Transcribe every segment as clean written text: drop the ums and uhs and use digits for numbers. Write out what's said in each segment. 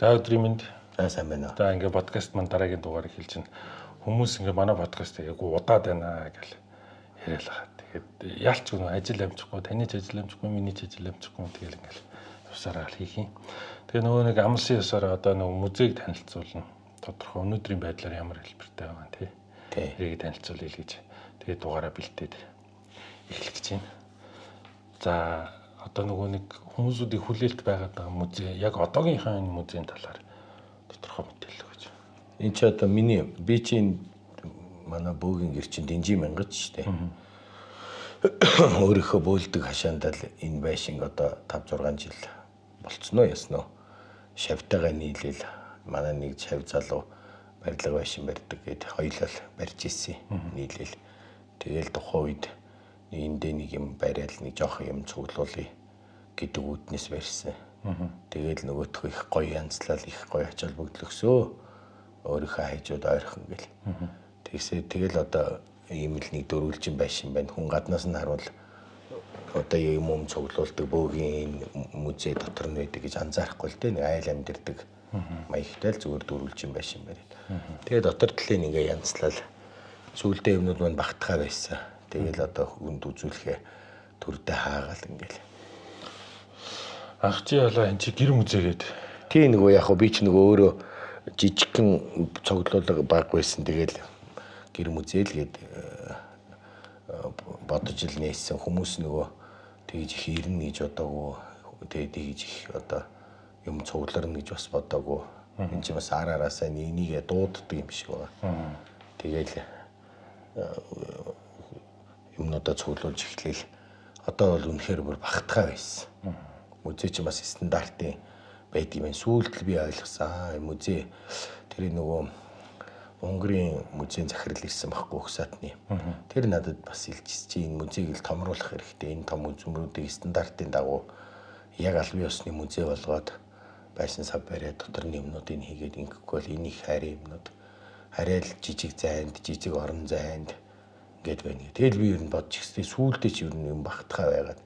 За, өдрийн мэнд. За, сайн байна уу. За, ингээ подкаст маань дараагийн дугаар эхэлж байна. Хүмүүс ингээ манай подкастыг айгу удаад байна гэл яриад байгаа. Тэгээд яалч гүн ажил амжихгүй, таны ч ажил амжихгүй, миний ч ажил амжихгүй, тэгэл ингээл явсараа л хийх юм. Тэгээ нөгөө нэг амлсан ёсоор одоо нөгөө музейг танилцуулна. Тодорхой өнөөдрийн байдлаар ямар хэлбэртэй байгаа юм тий. Тэрийг танилцуулъя л гэж. Тэгээд дугаараа бэлтээд эхлэх гэж байна. За, одоо нөгөө нэг хүмүүсүүдийн хүлээлт байгаад байгаа музей, яг одоогийнхаа энэ музейн талаар тодорхой мэдээлэл өгөөч. Энэ чи одоо миний би чи энэ манай бөөгийн гэр чинь дэнжи мянгаж шүү дээ. Өөрийнхөө бөөлдөг хашаандаа л энэ байшинг одоо 5 6 жил болцсноо ясноо. Шавтайгаа нийлээл манай нэг шав залуу барилга байшин барьдаг гэд хоёулаа барьж ирсэн. Нийлээл. Тэгэл тухайн үед эндээ нэг юм бариад нэг жоох юм цуглуулъя гэдэг үүднээс барьсан. Тэгэл нөгөөх их гоё янзлал, их гоё ач холбогдол өгсөө. Өөрийнхөө хайжууд ойрхон гэл. Тэгсээ тэгэл одоо ийм л нэг дөрвөлжин байшин байна. Хүн гаднаас нь харуул одоо юм цуглуулдаг бөөгийн музей дотор нь байдаг гэж анзаарахгүй л дээ. Нэг айл амьдэрдэг маягтай л зүгээр дөрвөлжин байшин бариад. Тэгээ дотор талын ингээ янзлал сүүлдээ юмнууд маань багтгаа байсан. Тэгэл одоо хүнд үзүүлэхээ төрдөө хаагаал ингээл. Анх чи ялаа энэ чи гэр музей гээд. Тий, нөгөө яг би ч нөгөө өөрөө жижигхэн цуглуулга баг байсан. Тэгэл гэр музей л гээд бодож л нээсэн. Хүмүүс нөгөө тэгж их ирнэ гэж бодоогүй. Тэгээ тэгж их одоо юм цугларна гэж бас бодоогүй. Энэ чи бас ар араасаа нэг нэгээ дууддаг юм шиг байгаа. Тэгэл юмнуудаа цуглуулж эхлээл одоо бол үнэхээр бүр багтгаа байсан. Музей чинь бас стандартын байд юм байна. Сүүлд л би ойлгосон. Музей тэр нөгөө Унгарын музейн захирал ирсэн байхгүй Угсаатны. Тэр надад бас хэлчихсэн чи энэ музейг л томруулах хэрэгтэй. Энэ том үзмрүүдийг стандартын дагуу яг албан ёсны музей болгоод байшин сав бариад дотор нь юмнуудыг хийгээд ингэхгүй бол энэ их хайрын юмнууд арай л жижиг зайнд, жижиг орон зайнд ингээд байна. Тэгэл би ер нь бодож ихстэй сүүлдээ чи ер нь юм багтгаа байгаад.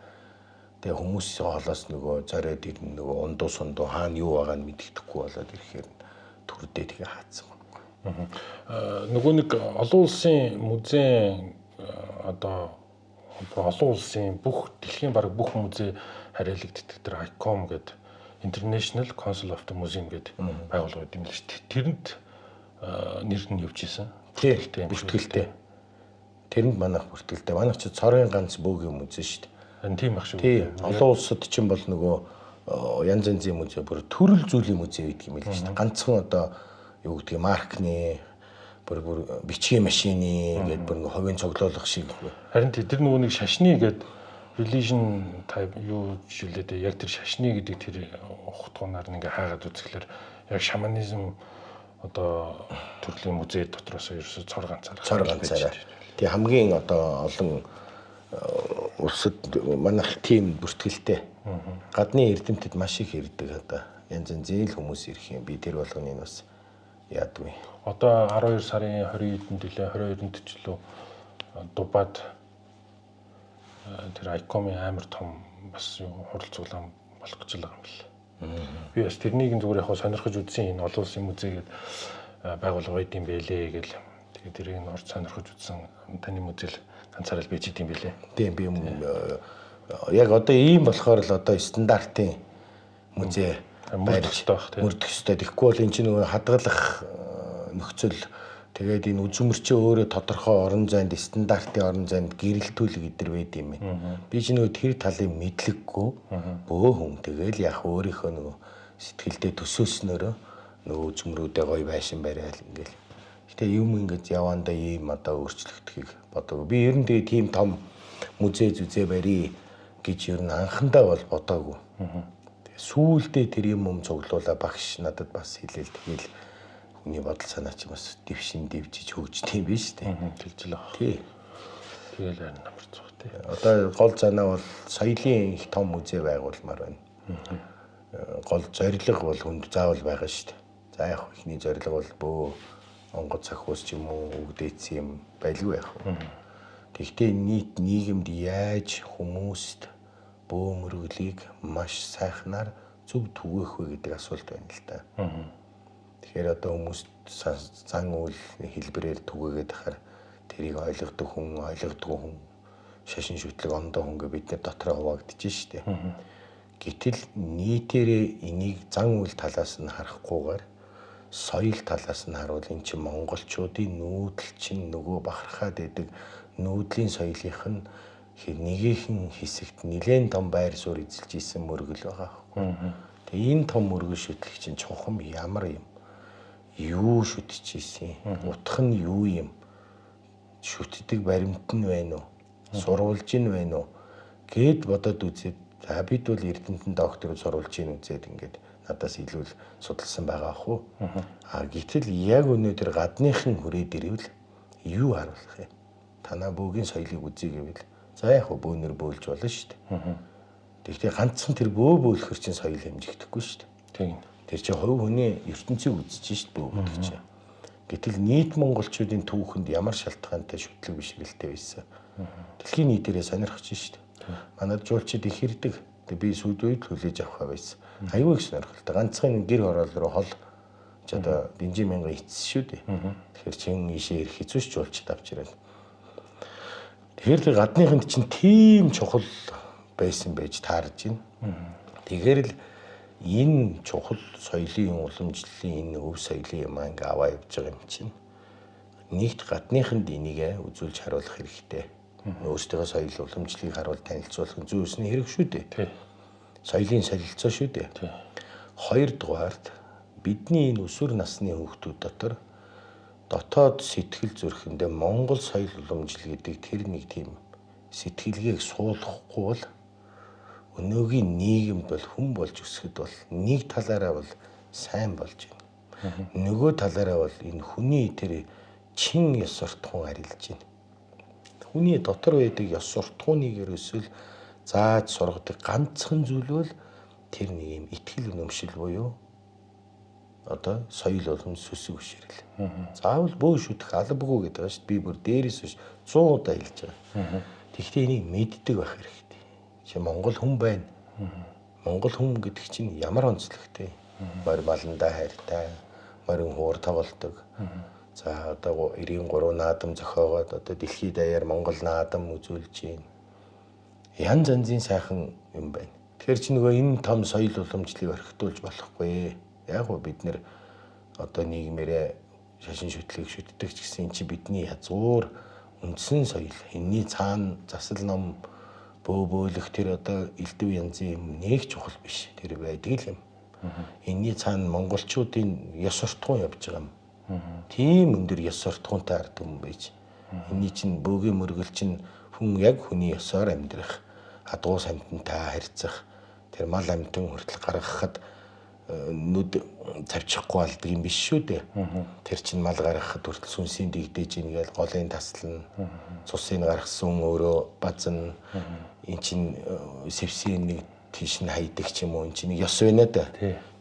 Тэгээ хүмүүс хоолоос нөгөө зориод ирнэ, нөгөө ундуу сундуу хаана юу байгааг нь мэддэхгүй болоод ирэхээр төрдөө тэгээ хаацсан байхгүй. Нөгөө нэг олон улсын музейн одоо олон улсын бүх дэлхийн бараг бүх музей харьяалагддаг тэр ICOM гэдэг International Council of the Museum гэдэг байгууллага байд юм л шүү дээ. Тэрэнд нэр нь явж исэн. Тий, бүртгэлтэй. Тэрэнд манайх бүртгэлтэй. Манайх чи цорын ганц бөөгийн музей шүү дээ. Тийм ах шиг. Тий, олон улсад чинь бол нөгөө янз янзын музей, бүр төрөл зүйлийн музей байдаг юм л шүү дээ. Ганцхан одоо юу гэдгийг маркны, бүр бичгийн машины гэдэг бүр нөгөө хувийн цуглуулга шиг. Харин тэр нөгөө нэг шашны гэдэг religion type юу жишээлээ яг тэр шашны гэдэг тэр ухтгунаар ингээ хаагаад үзэхлээр яг шаманизм одоо төрлийн музей дотроос ерөөсө цор ганцаараа. Цор ганцаараа. Тий, хамгийн одоо олон улсад манайх тийм бүртгэлтэй. Гадны эрдэмтэд маш их ирдэг одоо янз янзын л хүмүүс ирэх юм. Би тэр болгоныг бас яадгүй. Одоо 12 сарын 20-нд үлээ 22-нд ч лөө Дубайд тэр ICOM-ийн амар том бас юу хурал цуглаан болох гэж байгаа юм бэл. Би бас тэрнийг зүгээр яг сонирхож үзсэн, энэ олон улсын музей гээд байгууллага байд юм бэлээ гэл. Тэгээд тэрийг нь орж сонирхож үзсэн. Таны музей л ганцаараа л байж идэм бэлээ. Тийм, би яг одоо ийм болохоор л одоо стандартын музей мөрдөх ёстой байх тийм. Мөрдөх ёстой. Тэгэхгүй бол энэ чинь нөгөө хадгалах нөхцөл, тэгээд энэ үзмэрчээ өөрөө тодорхой орон зайд, стандартын орон зайд гэрэлтүүлэг идэр байд юм байна. Би ч нөгөө тэр талын мэдлэггүй бөө хүн. Тэгэл яг өөрийнхөө нөгөө сэтгэлдээ төсөөснөөрөө нөгөө үзмрүүдээ гоё байшин барайл ингээл. Гэтэ юм ингэж явандаа ийм одоо өөрчлөгдөхийг бодоогүй. Би ер нь тэгээ тийм том музей зүзээ барья гэж ер нь анхандаа бол бодоогүй. Тэгээ сүүлдээ тэр юм цуглуулаа багш надад бас хэлээл тэгэл хүний бодол санаа чи бас дэвшин дэвжиж хөгждөг юм биш үү? Хэлж л байгаа. Тий. Тэгэл харин намарцах тий. Одоо гол занаа бол соёлын их том музей байгуулмаар байна. Гол зорилго бол хүнд заавал байгаа шүү дээ. За яг ихний зорилго бол бөө онгоц сахиус ч юм уу үгдээсэн юм байлгүй яг. Тэгвэл нийт нийгэмд яаж хүмүүст бөө мөрөглийг маш сайхнаар зөв түгээх вэ гэдэг асуулт байна л да. Тэгэхээр одоо хүмүүс зан үйл хэлбэрээр түгээгээд хахаар тэрийг ойлгодог хүн, ойлгодгүй хүн, шашин шүтлэг ондоо хүн гэ бид нар дотроо хуваагдчих штеп. Гэтэл нийтээрээ энийг зан үйл талаас нь харахгүйгээр соёл талаас нь харуул эн чинь монголчуудын нүүдэл чинь нөгөө бахархаад байдаг нүүдлийн соёлынх нь нэгийнхэн хэсэгт нэлээд том байр суурь эзэлж исэн мөргөл байгаа байхгүй. Тэгээ энэ том мөргөл шүтлэг чинь чухам ямар юм? Юу шүтэж исэн? Утга нь юу юм? Шүтдэг баримт нь байна уу? Сурвалж нь байна уу? Гэд бодоод үзээд за бид бол эрдэмтэн доктор сурвалж ийн үзээд ингээд надаас илүү л судалсан байгаа ах уу. А гэтэл яг өнөөдөр гадныхан хүрээд ирвэл юу харуулах юм? Танаа бөөгийн соёлыг үзье гэвэл за яг хөө бөөнөр бөөлж болно шүү дээ. Тэгэхдээ ганцхан тэр бөө бөөлөхөр чинь соёл хэмжигдэхгүй шүү дээ. Тийм. Тэр чинь хувь хүний ертөнцийг үзэж шүү дээ бөө гэдэг чинь. Гэтэл нийт монголчуудын түүхэнд ямар шалтгаантай шүтлэг бишрэлтэй байсан. Дэлхийн нийтээрээ сонирхож шүү дээ. Манад жуулчид их ирдэг. Тэгээ би сүйд үед хүлээж авах байсан. Аюу их сонирхолтой. Ганцхан гэр хороол руу хол ч одоо динжин мянган эцсэн шүү дээ. Тэгэхээр чин ийшээ ирэх хэцүү ш жуулчид авч ирэл. Тэгэхээр тэр гадныханд чинь тийм чухал байсан байж таарж байна. Тэгэхээр л энэ чухал соёлын уламжлалын энэ өв соёлын юм ингээ аваа явж байгаа юм чинь нэгт гадныханд энийгээ үзүүлж харуулах хэрэгтэй. Өөрсдийнхөө соёл уламжлалыг харуул танилцуулах нь зүй ёсны хэрэг шүү дээ. Соёлын солилцоо шүү дээ. Хоёрдугаарт бидний энэ өсвөр насны хүүхдүүд дотор дотоод сэтгэл зүрхэндээ Монгол соёл уламжлал гэдэг тэр нэг тийм сэтгэлгээг суулгахгүй бол өнөөгийн нийгэмд бол хүн болж өсөхөд бол нэг талаараа бол сайн болж байна. Нөгөө талаараа бол энэ хүний тэр чин ёс суртахуун арилж байна. Хүний дотор байдаг ёс суртахууныг ерөөсөл зааж сургадаг ганцхан зүйл бол тэр нэг юм итгэл үнэмшил буюу одоо соёл болон сүсэг бишрэл. Заавал бөө шүтэх албагүй гэдэг байгаа шүү дээ. Би бүр дээрээс биш 100 удаа хэлж байгаа. Тэгэхдээ энийг мэддэг байх хэрэгтэй. Чи монгол хүн байна. Монгол хүн гэдэг чинь ямар онцлогтой. Морь маландаа хайртай, морин хуур тоглодог. За одоо 93 наадам зохиогоод одоо дэлхийд даяар монгол наадам үзүүлж байна. Янз янзын сайхан юм байна. Тэгэхээр чи нөгөө энэ том соёл уламжлалыг орхитуулж болохгүй. Яг гоо бид нэр одоо нийгмээрээ шашин шүтлэг шүтдэг ч гэсэн чи бидний язгуур үндсэн соёл энэний цаана засал ном бөө бөөлөх тэр одоо элдв янзын юм нэг чухал биш. Тэр байдаг л юм. Энэний цаана монголчуудын ёс суртахуун явж байгаа юм. Тийм өндөр ёс суртахуунтай ард түмэн байж. Энэний чинь бөөгийн мөргөл чинь хүн яг хүний ёсоор амьдрах, адгуус амьтантай харьцах, тэр мал амьтан хүртэл гаргахад нүд тавьчихгүй алдаг юм биш шүү дээ. Тэр чинь мал гаргахад хүртэл сүнсийн дэгдэж ийн гээл голын таслана. Цусыг гаргасан өөрөө базна. Эн чинь сэвсийн нэг тийш нь хайдаг ч юм уу. Эн чинь нэг ёс байна да.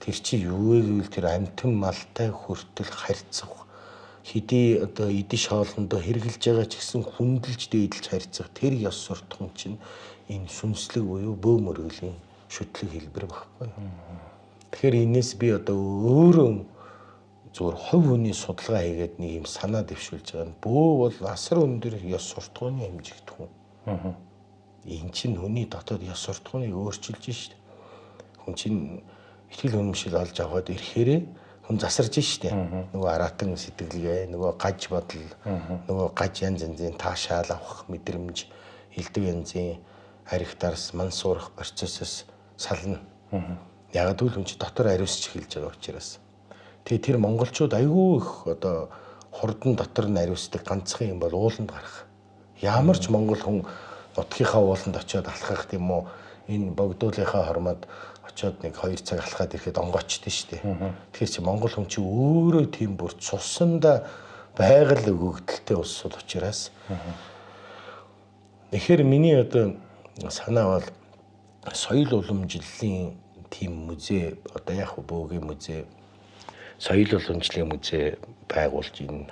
Тэр чи юу вэ гэвэл тэр амьтан малтай хүртэл харьцах хэдий одоо идэж хоолндоо хэрглэж байгаа ч гэсэн хүндэлж дээдэлж харьцах тэр ёс суртахуун чинь энэ сүнслэг буюу бөө мөргөлийн шүтлэг хэлбэр байхгүй юу? Тэгэхээр энэс би одоо өөрөө зүгээр хувь хүний судалгаа хийгээд нэг юм санаа дэвшүүлж байгаа нь бөө бол асар өндөр ёс суртахууны хэмжигдэхүүн. Энэ чинь хүний дотоод ёс суртахууныг өөрчилж шít. Хүн чинь итгэл үнэмшил олж аваад ирэхээрээ хүн засарж шít. Нөгөө аратан сэтгэлгээ, нөгөө гаж бодол, нөгөө гаж янз янзын таашаал авах мэдрэмж, элдв янзын арх дарс, мансуурах процессоос сална. Яг л хүн чи дотор ариусч эхэлж байгаа учраас. Тэгээ тэр монголчууд айгүй их одоо хурдан дотор нь ариусдаг ганцхан юм бол ууланд гарах. Ямар ч монгол хүн нутгийнхаа ууланд очиод алхах тийм үү энэ богдуулынхаа хормод очиод нэг 2 цаг алхаад ирэхэд онгоочтой шүү дээ. Тэгэхээр чи монгол хүн чи өөрөө тийм бүр цусанда байгаль өгөгдөлтэй улсууд учраас. Тэгэхээр миний одоо санаа бол соёл уламжлалын тийм музей одоо яг бөөгийн музей соёл уламжлалын музей байгуулж энэ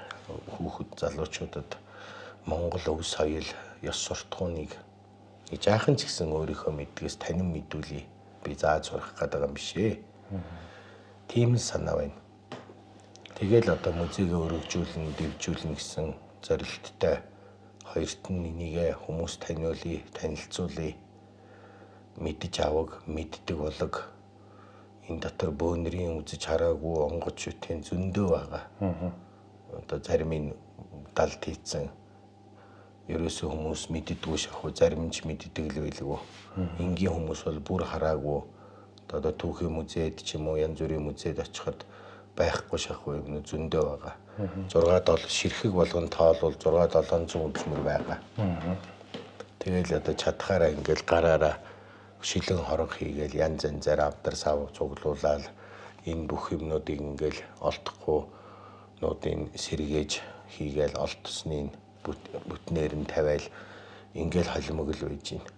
хүүхэд залуучуудад монгол өв соёл ёс суртахууныг жаахан ч гэсэн өөрийнхөө мэддгээс танин мэдүүлье. Би зааж сурах гэдэг юм биш ээ. Тийм л санаа байна. Тэгэл одоо музейгээ өргөжүүлнэ, дэвжүүлнэ гэсэн зорилттой хоёрт нь энийгээ хүмүүс таниулъя, танилцуулъя. Мэдэж аваг, мэддэг болог. Энэ дотор бөөнөрийн үзэж хараагүй онгоц шүтийн зөндөө байгаа. Одоо зарим нь далд хийцэн ерөөсөө хүмүүс мэддэггүй шахуу, зарим нь ч мэддэг л байлгүй. Энгийн хүмүүс бол бүр хараагүй. Одоо түүхийн музейд ч юм уу янз бүрийн музейд очиход байхгүй шахуу юм зөндөө байгаа. 6 7 ширхэг болгон тоолвол 6 700 үзмэр байгаа. Тэгэл одоо чадхаараа ингээл гараараа шилэн хорог хийгээл янз янзаар авдар сав цуглуулаад энэ бүх юмнуудыг ингээл олдохгүй нуудын сэргээж хийгээл олдсны бүтнээр нь тавиал ингээл холимог л байж байна.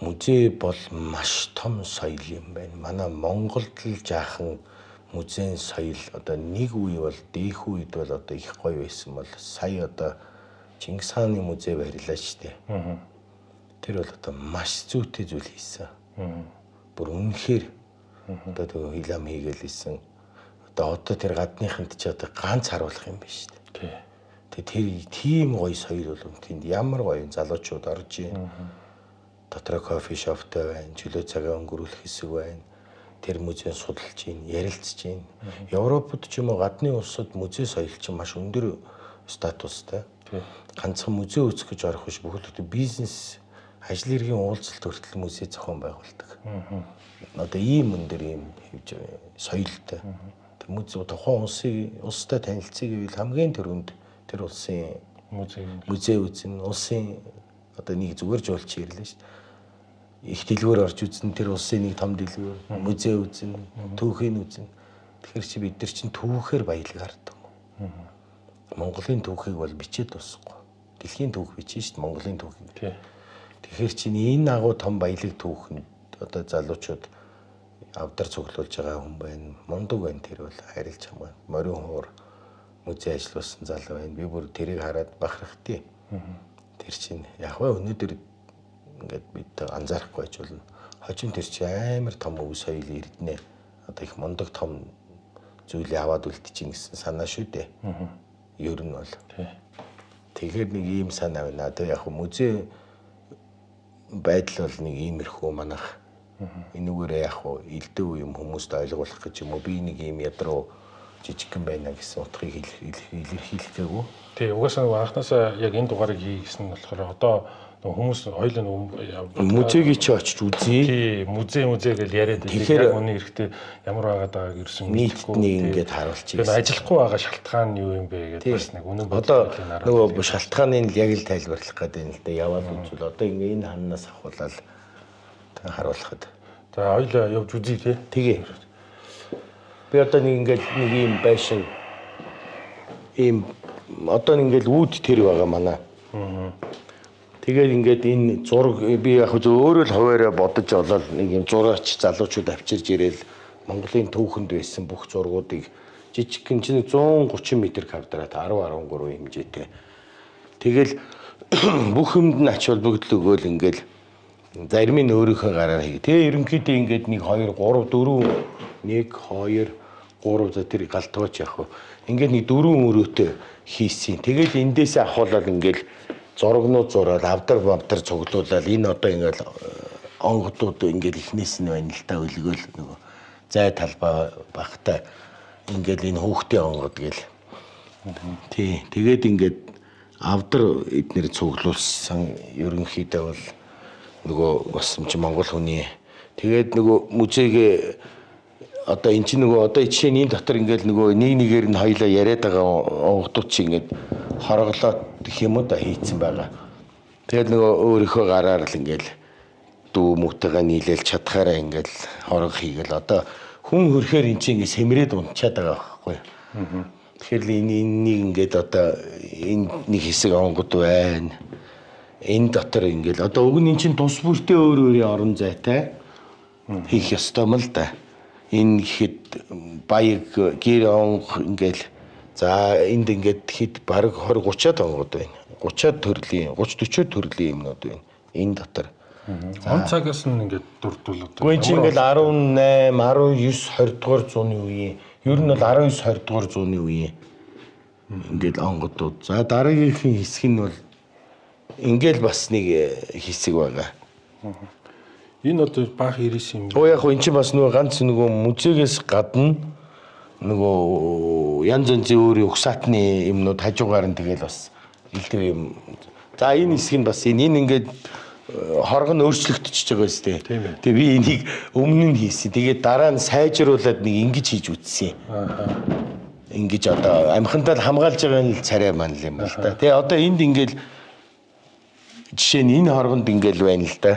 Музей бол маш том соёл юм байна. Манай Монголд л жаахан музейн соёл одоо нэг үе бол дээхүү үед бол одоо их гоё байсан бол сая одоо Чингис хааны музей барилаа шүү дээ. Тэр бол одоо маш зүйтэй зүйл хийсэн. Бүр үнэхээр одоо тэг хилам хийгээл хийсэн. Одоо тэр гадныханд ч одоо ганц харуулах юм биш шүү дээ. Тэг тэр тийм гоё соёл бол тэнд ямар гоё залуучууд орж ийн. Дотроо кофе шоптой байна, чөлөө цагаа өнгөрүүлэх хэсэг байна. Тэр музейн судалж ийн, ярилцж ийн. Европод ч юм уу гадны улсад музей соёл чинь маш өндөр статустай. Ганцхан музей үзэх гэж орох биш, бүхэл бүтэн бизнес ажил хэргийн уулзалт хүртэл музей зохион байгуулдаг. Одоо ийм өндөр ийм соёлтой. Тэр музей тухайн улсын улстай танилцъя гэвэл хамгийн түрүүнд тэр улсын музей үзэн, улсын одоо нэг зүгээр жуулч ирлээ шүү дээ. Их дэлгүүр орж үзэн, тэр улсын нэг том дэлгүүр, музей үзэн, түүхийг үзэн. Тэгэхээр чи бид нар чинь түүхээр баялаг хардаг. Монголын түүхийг бол бичээд дуусахгүй. Дэлхийн түүх бичнэ шүү дээ, Монголын түүхийг. Тэгэхээр чинь энэ агуу том баялаг түүх нь одоо залуучууд авдар цуглуулж байгаа хүн байна. Мундаг байна тэр бол харилж хамгаа. Морин хуур музей ажиллуулсан залуу байна. Би бүр тэрийг хараад бахархтыг. Тэр чинь яг вэ өнөөдөр ингээд бид анзаарахгүй байж болно. Хожим тэр чинь амар том өв соёл эрдэнэ. Одоо их мундаг том зүйлээ аваад үлдчихин гэсэн санаа шүү дээ. Ер нь бол. Тэгэхээр нэг ийм санаа байна. Одоо яг музей байдал бол нэг иймэрхүү манах. Энүүгээрээ яг элдв юм хүмүүст ойлгуулах гэж юм уу би нэг ийм ядруу жижигхэн байна гэсэн утгыг илэрхийлэх гээгүй. Тий, угаасаа нөгөө анхнаасаа яг энэ дугаарыг хий гэсэн нь болохоор одоо хүмүүс хоёулаа нөгөө музейг чи очиж үзье. Тий, музей гэж яриад байдаг. Яг үнэн хэрэгтээ ямар байгаад байгааг ерөөсөн мэдэхгүй. Нийт ингээд харуулчих. Тэгэхээр ажиллахгүй байгаа шалтгаан нь юу юм бэ гэдээ бас нэг үнэн бодлоо нөгөө шалтгааныг яг л тайлбарлах гэдэг юм л да. Яваад үзвэл одоо ингээ энэ ханнаас ахуулаад харуулхад. За хоёулаа явж үзье тий. Тэгээ. Би одоо нэг ингээд нэг ийм байшин ийм одоо ингээд үүд тэр байгаа манай. Тэгээд ингээд энэ зураг би яг өөрөө л хуваараа бодож олоод нэг юм зураач залуучууд авчирж ирээл Монголын түүхэнд байсан бүх зургуудыг жижигхэн чинь 130 м квадрат 10 13 хэмжээтэй. Тэгэл бүх юмд нь ач холбогдол өгөөл ингээд зарим нь өөрийнхөө гараар хий. Тэгээ ерөнхийдөө ингээд 1 2 3 4 1 2 3 за тэр галтгооч яах вэ? Ингээд нэг 4 өрөөтэй хийсэн. Тэгэл эндээсээ ахуулаад ингээд зургнууд зураад авдар бавдар цуглуулаад энэ одоо ингээд онгодууд ингээд эхнээс нь байна л та өлгөөл нөгөө зай талбай багтай ингээд энэ хүүхдийн онгод гэл. Тий. Тэгээд ингээд авдар эднэр цуглуулсан ерөнхийдөө бол нөгөө бас юм чи Монгол хүний тэгээд нөгөө музейгээ одоо эн чинь нөгөө одоо жишээ нь энэ дотор ингээд нөгөө нэг нэгээр нь хоёлаа яриад байгаа онгодууд чи ингээд хороглоод гэх юм уу да хийцэн байгаа. Тэгээд нөгөө өөрийнхөө гараар л ингээд дүү хүүтэйгээ нийлээл чадхаараа ингээд хорог хийгээл одоо хүн хөрхээр эн чинь ингээд сэмрээд унчаад байгаа байхгүй. Тэгэхээр энэ энийг ингээд одоо энэ нэг хэсэг онгод байна. Энэ дотор ингээд одоо уг нь эн чинь тус бүртээ өөр өөрийн орон зайтай хийх ёстой юм л да. Энэ гэхэд баяг гэр онго ингээл за энд ингээд хэд бараг 20 30-аад онгод байна. 30-аад төрлийн 30 40 төрлийн юмнууд байна. Энэ дотор. Он цагаас нь ингээд дурдвал одоо. Гэхдээ чи ингээд 18, 19, 20 дугаар зууны үеийн ер нь бол 19, 20 дугаар зууны үеийн ингээд онгодууд. За дараагийнхын хэсэг нь бол ингээл бас нэг хэсэг байгаа. Энэ одоо баах 99 юм. Оо яг хөө эн чинь бас нөгөө ганц нөгөө музейгээс гадна нөгөө янз янзын өөрийн угсаатны юмнууд хажуугаар нь тэгэл бас элдв юм. За энэ хэсэг нь бас энэ ингээд хорго нь өөрчлөгдөж байгаа юм шүү дээ. Тэгээ би энийг өмнө нь хийсэн. Тэгээд дараа нь сайжруулад нэг ингэж хийж үзсэн. Ингэж одоо амхантаа хамгаалж байгаа нь царай маань л юм л да. Тэгээ одоо энд ингээл жишээ нь энэ хоргонд ингээл байна л да.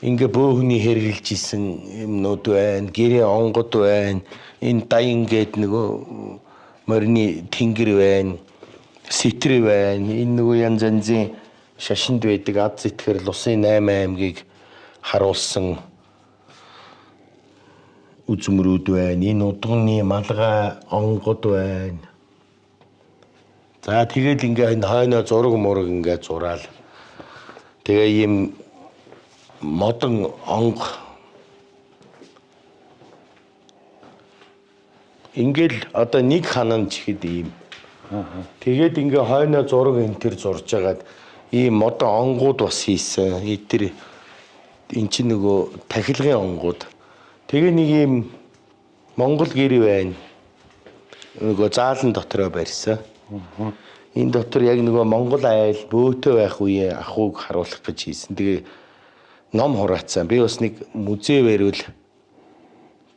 Ингээ бөөхний хэрглэж исэн юмнууд байна, гэрээ онгод байна, энэ даян гээд нөгөө морины тэнгэр байна, сэтэр байна. Энэ нөгөө янз янзын шашинд байдаг ад зэтгэр лусын 8 аймгийг харуулсан үзмрүүд байна. Энэ удганы малгай онгод байна. За тэгэл ингээ энэ хойноо зураг мураг ингээ зураал. Тэгээ ийм модон онго ингээл одоо нэг ханан чихэд ийм. Тэгээд ингээ хойноо зураг энэ төр зурж агаад ийм модон онгууд бас хийсэн. Тэр эн чинь нөгөө тахилгын онгууд. Тэгээ нэг ийм Монгол гэр байна. Нөгөө заалан дотроо барьсан. Энэ дотор яг нөгөө Монгол айл бөөтөө байх үеэ ахуйг харуулах гэж хийсэн. Тэгээ ном хураацсан. Би бас нэг музей бариул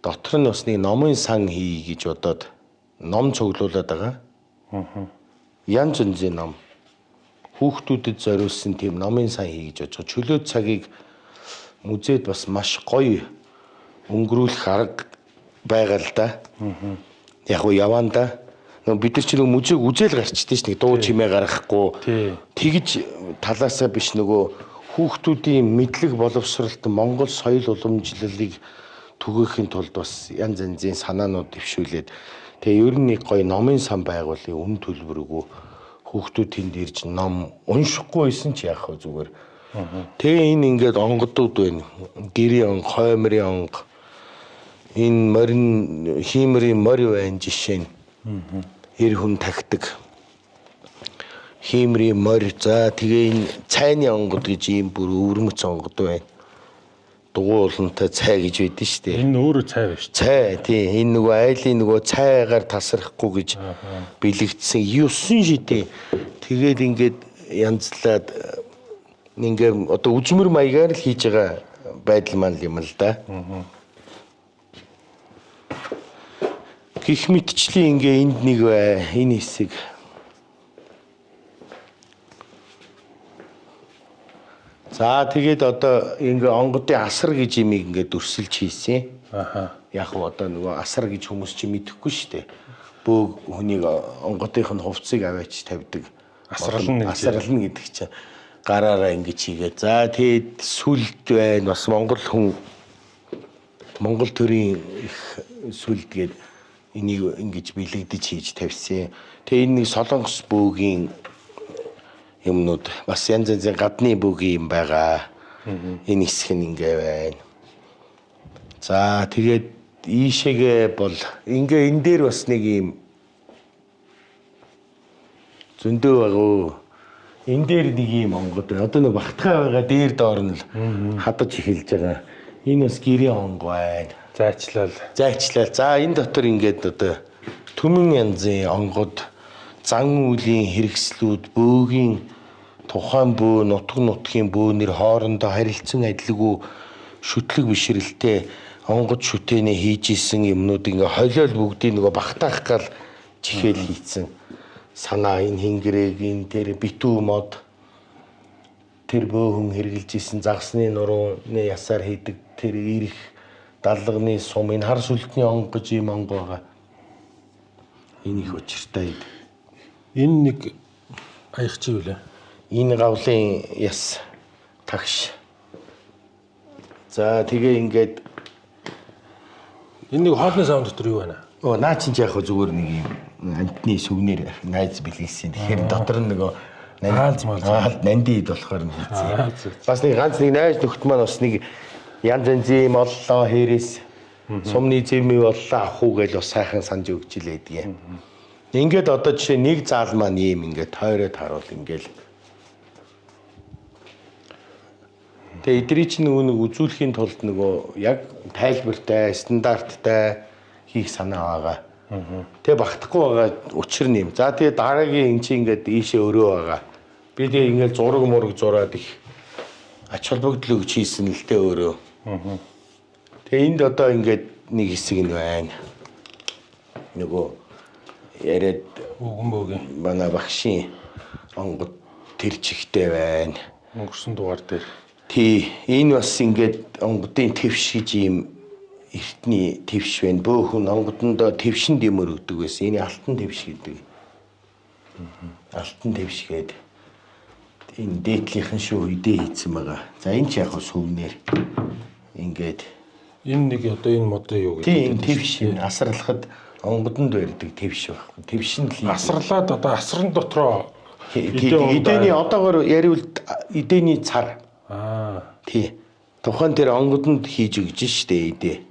дотор нь бас нэг номын сан хий гэж бодоод ном цуглуулад байгаа. Янз янзын ном. Хүүхдүүдэд зориулсан тийм номын сан хий гэж бодож байгаа. Чөлөө цагийг музейд бас маш гоё өнгөрүүлэх арга байгаа л да. Яг уу яваан да. Нөгөө бид нар чи нөгөө музейг үзэл гарчдээ ш нэг дуу чимээ гаргахгүй. Тэгж талаасаа биш нөгөө хүүхдүүдийн мэдлэг боловсролт Монгол соёл уламжлалыг түгээхийн тулд бас янз янзын санаанууд дэвшүүлээд тэгээ ер нь нэг гоё номын сан байгуулъя, үн төлбөргүй хүүхдүүд тэнд ирж ном уншихгүй байсан ч яах вэ зүгээр. Тэгээ энэ ингээд онгодууд байна. Гэрийн онго, хоймрын онго. Энэ морин хиймрийн морь байна жишээ нь. Эр хүн тагтаг. Хиймрийн морь. За тэгээ энэ цайны онгод гэж ийм бүр өвөрмөц онгод байна. Дугуй улантай цай гэж байдэн шүү дээ. Энэ өөрөө цай байна шүү дээ. Цай тий. Энэ нөгөө айлын нөгөө цайгаар тасрахгүй гэж бэлэгдсэн 9 шидэ. Тэгээд ингээд янзлаад ингээ одоо үзмэр маягаар л хийж байгаа байдал маань л юм л да. Гэх мэтчлийн ингээ энд нэг бай, энэ хэсэг. За тэгээд одоо ингээ онгодын асар гэж имийг ингээ дүрсэлж хийсэн. Яг уу одоо нөгөө асар гэж хүмүүс чи мэдэхгүй шүү дээ. Бөөг хүнийг онгодынх нь хувцсыг аваач тавьдаг. Асрална гэдэг чинь гараараа ингэж хийгээ. За тэгээд сүлд байна. Бас Монгол хүн Монгол төрийн их сүлд гээд энийг ингэж бэлэгдэж хийж тавьсан. Тэгээ энэ нэг Солонгос бөөгийн юмнууд бас янз янзын гадны бөөгийн юм байгаа. Энэ хэсэг нь ингээ байна. За тэгээд ийшээгээ бол ингээ энэ дээр бас нэг юм зөндөө байгаа. Энэ дээр нэг юм онгод байна. Одоо нэг багтхай байгаа дээр доор нь л хадаж эхэлж байгаа. Энэ бас гэрийн онго байна. Зайчлал. Зайчлал. За энэ дотор ингээд одоо түмэн янзын онгод, зан үйлийн хэрэгслүүд, бөөгийн тухайн бөө, нутаг нутгийн бөөнөр хоорондоо харилцан адилгүй шүтлэг бишрэлтэй онгод шүтээний хийж исэн юмнууд ингээ холиол бүгдийг нөгөө багтаах гал чихэл хийцэн. Санаа энэ хингэрэг, энэ тэр битүү мод, тэр бөөхөн хэрглэж исэн загсны нурууны ясаар хийдэг тэр ирэх даллагны сум, энэ хар сүлтний онго гэж ийм онго байгаа. Энэ их учиртай. Энэ нэг аяг чи юу лээ? Энэ гавлын яс тагш. За тэгээ ингээд энэ нэг хоолны савн дотор юу байна? Оо наа чинь яг зүгээр нэг юм амтны сүгнэр найз бэлгэлсэн. Тэгэхээр дотор нь нөгөө Аалз нанди ид болохоор нь хийцэн. Бас нэг ганц нэг найз нөхд маань бас нэг янз янзын юм оллоо хээрээс сумны зэмээ боллоо авах уу гэж бас сайхан санаж өгч илээ гэдгийг. Ингээд одоо жишээ нэг заал маань ийм ингээд тойроод харуул ингээл. Тэгээ эдрий чинь нөгөө нэг үзүүлэхийн тулд нөгөө яг тайлбартай, стандарттай хийх санаа байгаа. Тэгээ багтахгүй байгаа учир нь юм. За тэгээ дараагийн эн чинь ингээд ийшээ өрөө байгаа. Би тэгээ ингээд зураг мураг зураад их ач холбогдол өгч хийсэн л дээ өөрөө. Тэгээ энд одоо ингээд нэг хэсэг нь байна. Нөгөө яриад өвгөн бөөгийн манай багшийн онгод тэр чигтэй байна. Өнгөрсөн дугаар дээр. Тий, энэ бас ингээд онгодын твш гэж ийм эртний твш байна. Бөөхөн онгодондоо твшинд юм өргөдөг байсан. Энэ алтан твш гэдэг. Алтан твш гээд энэ дээдлийнхэн шүү идэ хийцэн байгаа. За энэ ч яг сувнэр ингээд энэ нэг одоо энэ модын юу гэдэг. Тийм твш энэ асарлахад онгодонд барьдаг твш байхгүй. Твшинд л асарлаад одоо асран дотроо идэний одоогоор яриул идэний цар. Аа. Тий. Тухайн тэр онгодонд хийж өгч штэ идэ.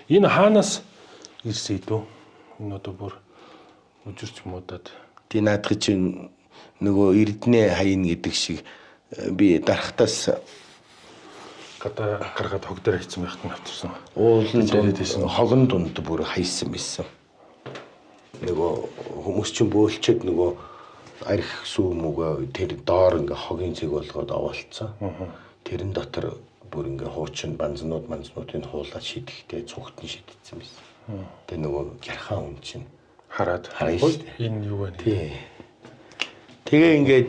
Энэ хаанаас ирсэн идүү? Энэ одоо бүр үжирч муудаад. Тий наадах чинь нөгөө Эрдэнэ хаяна гэдэг шиг би дарахтаас гадаа гаргаад хог дээр хийсэн байхад нь авчирсан. Уулын дунд хогон дунд бүр хайсан байсан. Нөгөө хүмүүс чинь бөөлчөөд нөгөө арх сүү мүгөө тэр доор ингээ хогийн цэг болгоод оволцсон. Тэрэн дотор бүр ингээ хуучин банзнууд манзнуудыг хуулаад шидэхтэй цугт нь шидсэн байсан. Тэгээ нөгөө гярхаан хүн чинь хараад энэ юу вэ? Тий. Тэгээ ингээд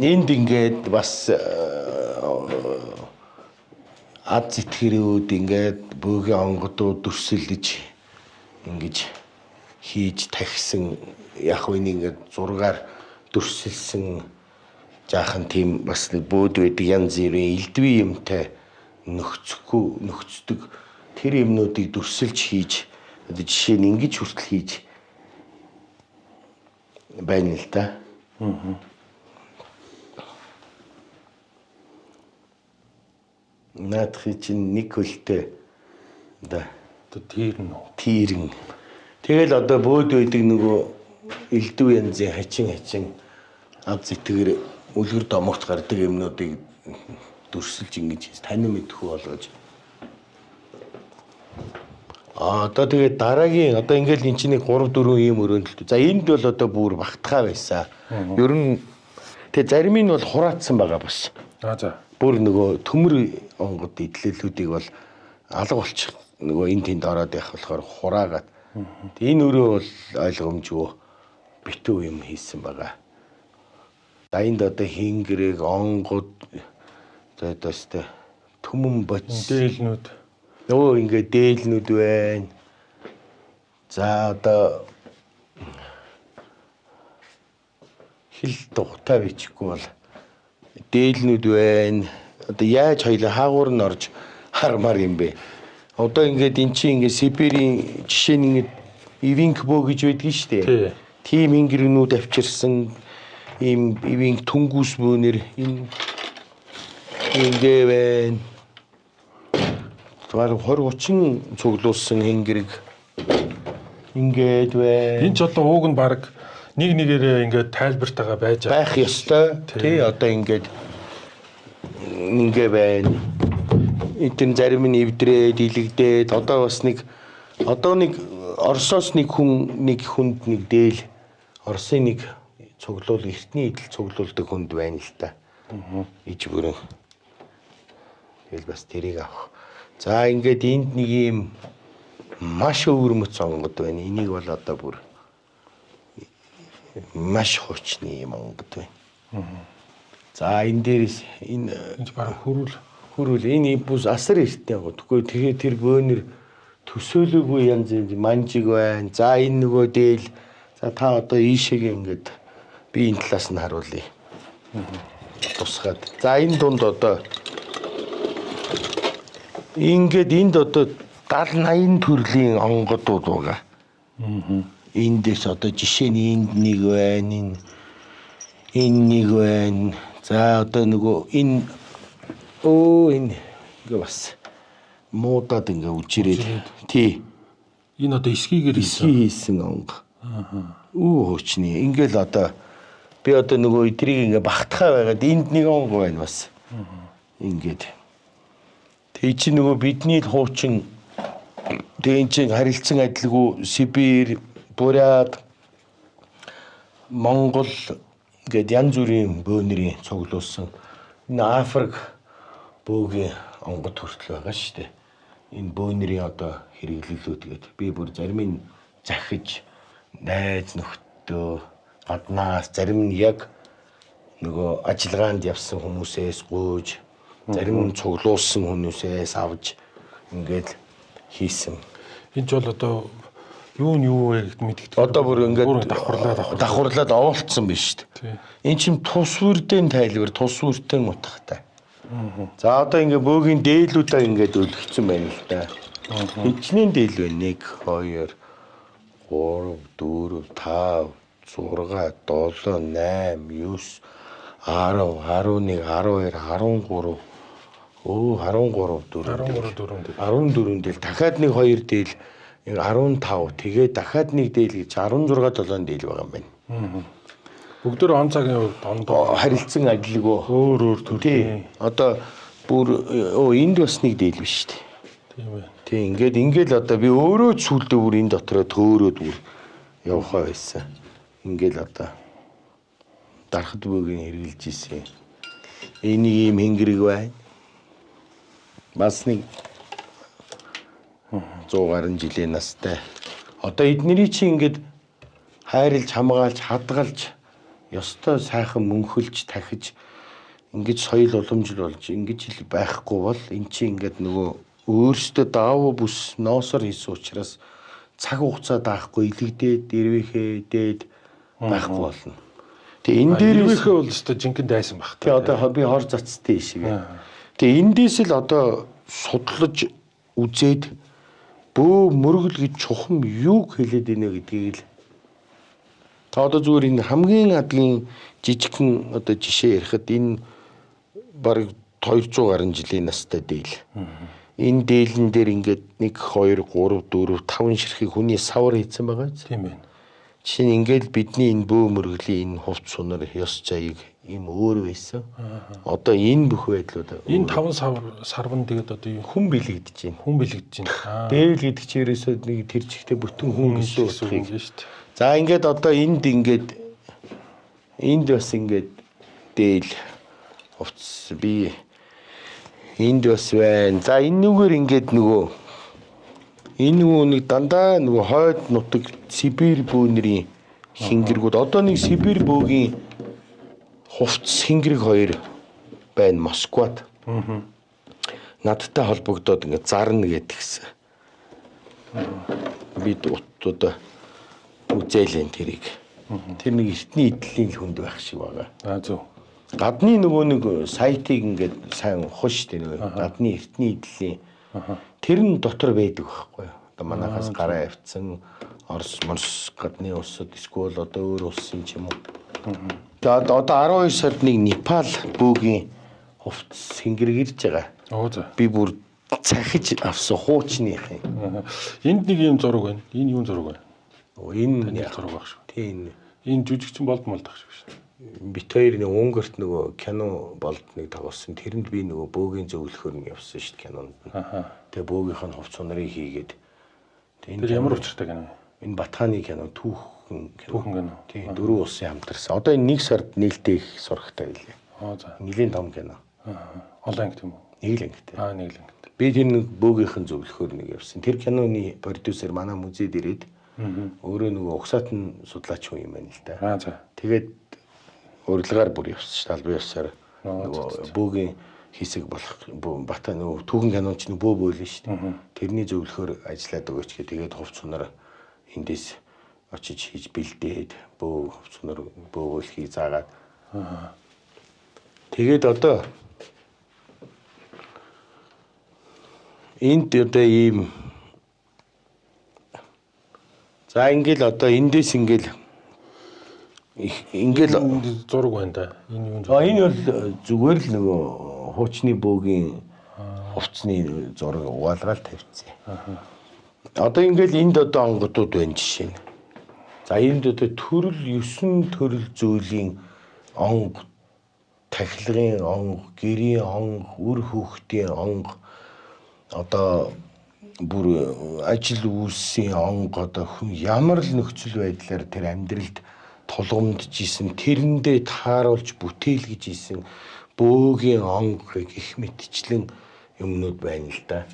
энд ингээд бас ад зэтгэрүүд ингээд бөөгийн онгодууд дүрсэлж ингэж хийж тахисан яг үнийг ингээд зургаар дүрсэлсэн жаахан тийм бас нэг бөөд байдаг янз бүрийн элдвийн юмтай нөхцөхгүй нөхцдөг тэр юмнуудыг дүрсэлж хийж одоо жишээ нь ингэж хүртэл хийж байна л да. Наадхи чинь нэг хөлтэй одоо тийрэн үү? Тийрэн. Тэгэл одоо бөөд байдаг нөгөө элдв янзын хачин хачин ад зэтгэр үлгэр домогт гардаг юмнуудыг дүрсэлж ингэж танин мэдхүү болгож. А одоо тэгээд дараагийн одоо ингээл эн чинь нэг 3 4 ийм өрөөндөлт. За энд бол одоо бүр багтхаа байсан. Ер нь тэгээд зарим нь бол хураацсан байгаа бас. А за. Бүр нөгөө төмөр онгод идлэлүүдийг бол алга болчих нөгөө энэ тэнд ороод явах болохоор хураагаад. Энэ өрөө бол ойлгомжгүй битүү юм хийсэн байгаа. За энд одоо хингэрэг, онгод за одоо өстэй төмөн боц дээлнүүд. Нөгөө ингээд дээлнүүд байна. За одоо хил дугтай бичихгүй бол дээлнүүд байна. Одоо яаж хоёлаа хаагуур нь орж хармаар юм бэ? Одоо ингээд эн чинь ингээд Сибирийн жишээ нь ингээд Ивинг бөө гэж байдгийн шүү дээ. Тийм ингэрнүүд авчирсан ийм ивинг түнгүүс бөөнөр энэ ингээ байна. Бараг 20 30 цуглуулсан хэнгэрэг ингээд байна. Энэ ч одоо ууг нь бараг нэг нэгээрээ ингээд тайлбартайгаа байж байх ёстой. Тий одоо ингээд ингээ байна. Эдэн зарим нь эвдрээд илэгдээд одоо бас нэг одоо нэг Оросоос нэг хүн нэг хүнд нэг дээл Оросын нэг цуглуул эртний идэл цуглуулдаг хүнд байна л та. Иж бүрэн. Тэгэл бас тэрийг авах. За ингээд энд нэг ийм маш өвөрмөц онгод байна. Энийг бол одоо бүр маш хуучны юм онгод байна. За энэ дээрээс энэ энэ баг хөрүүл хөрүүл энэ бүс асар эртний онгод. Тэгэхгүй тэгэхээр тэр бөөнөр төсөөлөөгүй янз янз манжиг байна. За энэ нөгөө дээл. За та одоо ийшээгээ ингээд би энэ талаас нь харуулъя. Тусгаад. За энэ дунд одоо ингээд энд одоо 70 80 төрлийн онгодууд байгаа. Эндээс одоо жишээ нь энд нэг байна, энэ нэг байна. За одоо нөгөө энэ энэ ингээ бас муудаад ингээ үжирээд тий. Энэ одоо эсгийгээр хийсэн онго. Хуучны. Ингээл одоо би одоо нөгөө эдрийг ингээ багтахаа байгаад энд нэг онго байна бас. Ингээд. Тэг чи нөгөө бидний л хуучин тэг эн чинь харилцан адилгүй Сибирь, Бурят, Монгол гээд янз бүрийн бөөнөрийн цуглуулсан энэ Африк бөөгийн онгод хүртэл байгаа шүү дээ. Энэ бөөнөрийн одоо хэрэглэлүүд гээд би бүр зарим нь захиж найз нөхдөө гаднаас зарим нь яг нөгөө ажиллагаанд явсан хүмүүсээс гуйж зарим нь цуглуулсан хүмүүсээс авч ингээд хийсэн. Энэ ч бол одоо юу нь юу вэ гэдээ мэддэг. Одоо бүр ингээд давхарлаад оволцсон биш шүү дээ. Энэ чинь тус бүрдэн тайлбар, тус бүртэн утгатай. За одоо ингээд бөөгийн дээлүүдээ ингээд өлгцэн байна л да. Хичнээн дээл вэ? 1 2 3 4 5 6 7 8 9 10 11 12 13 13 4 14 дээл дахиад нэг 2 дээл 15 тэгээ дахиад нэг дээл гэж 16 7 дээл байгаа юм байна. Бүгдөө он цагийн хувьд ондоо харилцан адилгүй өөр өөр төрлийн. Одоо бүр энд бас нэг дээл биш шүү дээ. Тийм ээ. Тий, ингээд ингээл одоо би өөрөө сүлдөө бүр энэ дотроо төөрөөд бүр явхаа байсан. Ингээл одоо дархад бөөгийн хэрэглэж исэн. Энийг ийм хэнгэрэг байна. Бас нэг 100 гаруй жилийн настай. Одоо эднэрий чи ингээд хайрлж, хамгаалж, хадгалж, ёстой сайхан мөнхөлж, тахиж ингэж соёл уламжлал болж ингэж л байхгүй бол эн чи ингээд нөгөө өөрсдөө даавуу бүс ноосор хийсэн учраас цаг хугацаа даахгүй илэгдээд, дэрвэхээ дээд байхгүй болно. Тэгээ энэ дээр дэрвэхээ бол өстой жинхэнэ дайсан байх. Тэгээ одоо би хор цацтай шиг. Тэгээ эндээс л одоо судлаж үзээд бөө мөргөл гэж чухам юуг хэлээд ийнэ гэдгийг л та одоо зүгээр энэ хамгийн адгийн жижигхэн одоо жишээ ярихад энэ бараг 200 гаруй жилийн настай дээл. Энэ дээлэн дээр ингээд 1 2 3 4 5 ширхэг хүний савар хийцэн байгаа биз? Тийм байна. Жишээ нь ингээд бидний энэ бөө мөргөлийн энэ хувц сунар ёс заяаг ийм өөр байсан. Одоо энэ бүх байдлууд энэ 5 сарван тэгээд одоо юм хүн бэлэгдэж байна. Хүн бэлэгдэж байна. Дээл гэдэг чинь ерөөсөө нэг тэр чигтээ бүтэн хүн гэсэн утгыг шүү дээ. За ингээд одоо энд ингээд энд бас ингээд дээл хувцс би энд бас байна. За энэ нүгээр ингээд нөгөө энэ нөгөө нэг дандаа нөгөө хойд нутаг Сибирь бөөнөрийн хингэргүүд одоо нэг Сибирь бөөгийн хувцс хингэрэг хоёр байна Москвад. Надтай холбогдоод ингээд зарна гэдгсэн. Би одоо үзээлэн тэрийг. Тэр нэг эртний эдлийн л хүнд байх шиг байгаа. Аа зөв. Гадны нөгөө нэг сайтыг ингээд сайн ухах шүү дээ нөгөө гадны эртний эдлийн. Тэр нь дотор байдаг байхгүй юу? Одоо манахаас гараа авцсан Орос, Морс гадны улсад эсвэл одоо өөр улсын ч юм уу. Тэгээ одоо 12 сард нэг Непал бөөгийн хувцс хингэрэг ирж байгаа. Оо за. Би бүр цахиж авсан хуучных юм. Энд нэг юм зураг байна. Энэ юун зураг вэ? Энэ Танил зураг байх шүү. Тий энэ. Энэ жүжигчин болд молд ах шиг шүү дээ. Бит хоёр нэг Унгарт нөгөө кино болд нэг тоглосон. Тэрэнд би нөгөө бөөгийн зөвлөхөр нь явсан шүү дээ кинонд. Тэгээ бөөгийнх нь хувц сунарыг хийгээд. Тэр ямар учиртай кино вэ? Энэ Батханы кино, түүхэн кино. Түүхэн кино. Тий, дөрвөн улсын хамтарсан. Одоо энэ 1 сард нээлттэй их сурагтай байлээ. Аа за. Нэлийн том кино. Олон анги тийм үү? Нэг л ангитай. Аа нэг л ангитай. Би тэр нэг бөөгийнх нь зөвлөхөр нэг явсан. Тэр киноны продюсер манай музейд ирээд өөрөө нөгөө угсаат нь судлаач хүн юм байна л да. Аа за. Тэгээд урилгаар бүр явсан шүү дээ. Албан ёсоор нөгөө бөөгийн хэсэг болох бата нөгөө түүхэн кино ч нөгөө бөө бөөлнө шүү дээ. Тэрний зөвлөхөр ажиллаад өгөөч гэ. Тэгээд хувц сунаар эндээс очиж хийж бэлдээд бөө хувц сунаар бөө бөөлхийг заагаад. Тэгээд одоо энд одоо ийм За ингээл одоо эндээс ингээл ингээл зураг байна да. Энэ юун зураг? Энэ бол зүгээр л нөгөө хуучны бөөгийн хувцсны зураг угаалгаал тавьчихсан. Одоо ингээл энд одоо онгодууд байна жишээ нь. За энд одоо төрөл 9 төрөл зүйлийн онго, тахилгын онго, гэрийн онго, үр хүүхдийн онго, одоо бүр ажил үйлсийн онго, одоо хүн ямар л нөхцөл байдлаар тэр амьдралд тулгамдж исэн, тэрэндээ тааруулж бүтээлгэж исэн бөөгийн онго гэх мэтчлэн юмнууд байна л да.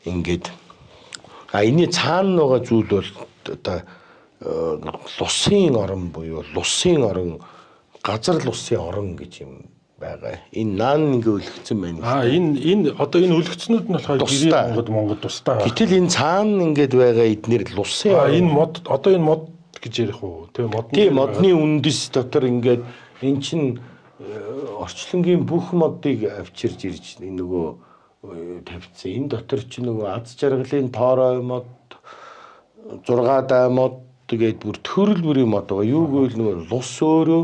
Ингээд энэний цаана байгаа зүйл бол одоо лусын орон буюу лусын орон, газар лусын орон гэж юм байгаа. Энэ наан ингээ өлгцэн байна. Энэ одоо энэ өлгцнүүд нь болохоор гэрийн онгод Монгол тустай. Гэтэл энэ цаана ингээд байгаа эднэр лусын орон. Энэ мод одоо энэ мод гэж ярих уу? Тэ модны. Тийм, модны үндэс дотор ингээд эн чин орчлонгийн бүх модыг авчирж ирж нөгөө тавьчихсан. Энэ дотор чи нөгөө аз жаргалын тоорой мод, 6 дай мод тэгээд бүр төрөл бүрийн мод байгаа. Юу гэвэл нөгөө лус өөрөө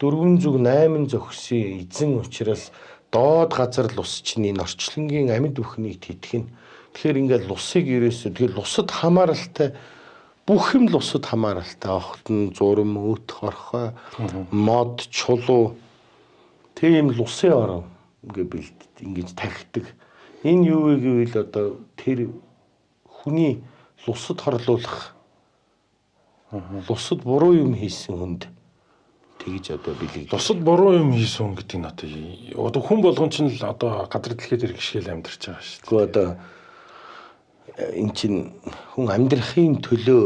408 зохисон эзэн учраас доод газар лус чинь энэ орчлонгийн амьд бүхнийг тэтгэн. Тэгэхээр ингээд лусыг ерөөсөө тэгэхээр лусад хамааралтай бүх юм лусад хамааралтай. Охтон, зурм, өт, хорхой, мод, чулуу тийм лусын орон ингээ бэлддэг, ингэж тахидаг. Энэ юу вэ гэвэл одоо тэр хүний лусад хорлуулах, лусад буруу юм хийсэн хүнд тэгж одоо бэлэг. Лусад буруу юм хийсэн хүн гэдэг нь одоо хүн болгон чинь л одоо газар дэлхий дээр гიშгэл амьдарч байгаа шүү дээ. Гэхдээ одоо эн чинь хүн амьдрахын төлөө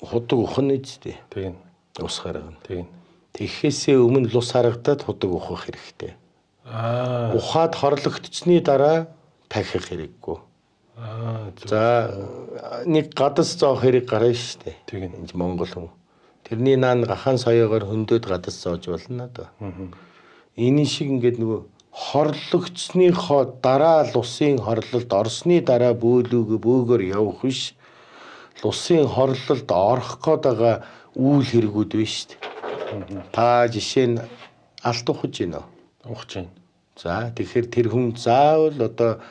худаг ухна үсттэй. Тийм. Ус гаргана. Тийм. Тэгэхээсээ өмнө лус харагдаад худаг ухах хэрэгтэй. Ухаад хорлогдсны дараа тахих хэрэггүй. За нэг гадас зоох хэрэг гарна шүү дээ. Тийм. Энд Монгол хүн. Тэрний наан гахаан соёогоор хөндөд гадас зоож болно доо. Энэ шиг ингээд нөгөө хорлогдсныхоо дараа лусын хорлолд орсны дараа бөөлүүгөө бөөгөр явах биш. Лусын хорлолд орох гээд байгаа үйл хэрэгүүд биш шүү дээ. Та жишээ нь алт ухаж гинөө. Ухаж гин. За тэгэхээр тэр хүн заавал одоо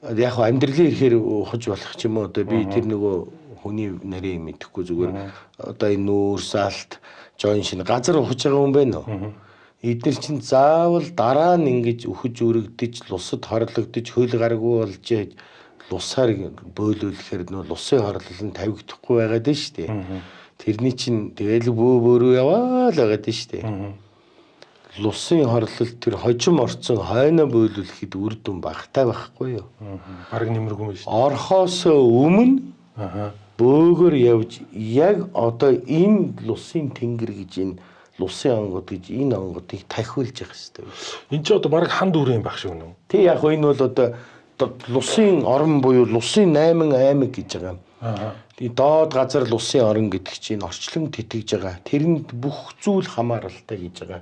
яг амьдралын ихээр ухаж болох ч юм уу одоо би тэр нөгөө хүний нарийн мэдэхгүй зүгээр одоо энэ нүүрс алт жон шин газар ухаж байгаа хүн байна уу? Эдгээр чинь заавал дараа нь ингэж үхэж үрэгдэж лусад хорлогдож хөл гаргүй болж лусаар бөөлүүлэхээр нөө лусын хорлол нь тавигдахгүй байгаад нь шүү дээ. Тэрний чинь тэгэл бөө бөөрөө яваа л байгаад нь шүү дээ. Лусын хорлол тэр хожим орцон хойноо бөөлүүлэхэд үр дүн багтай байхгүй юу? Бараг нэмэргүй юм шүү дээ. Орхоос өмнө бөөгөр явж яг одоо энэ лусын тэнгэр гэж энэ лусын онгод гэж энэ онгодыг тахиулж явах хэрэгтэй. Энэ чи одоо бараг хан дүүрэн байх шиг үнэ. Тий яг энэ бол одоо лусын орон буюу лусын 8 аймаг гэж байгаа юм. Тэгээ доод газар лусын орон гэдэг чинь орчлон тэтгэж байгаа. Тэрэнд бүх зүйл хамааралтай гэж байгаа.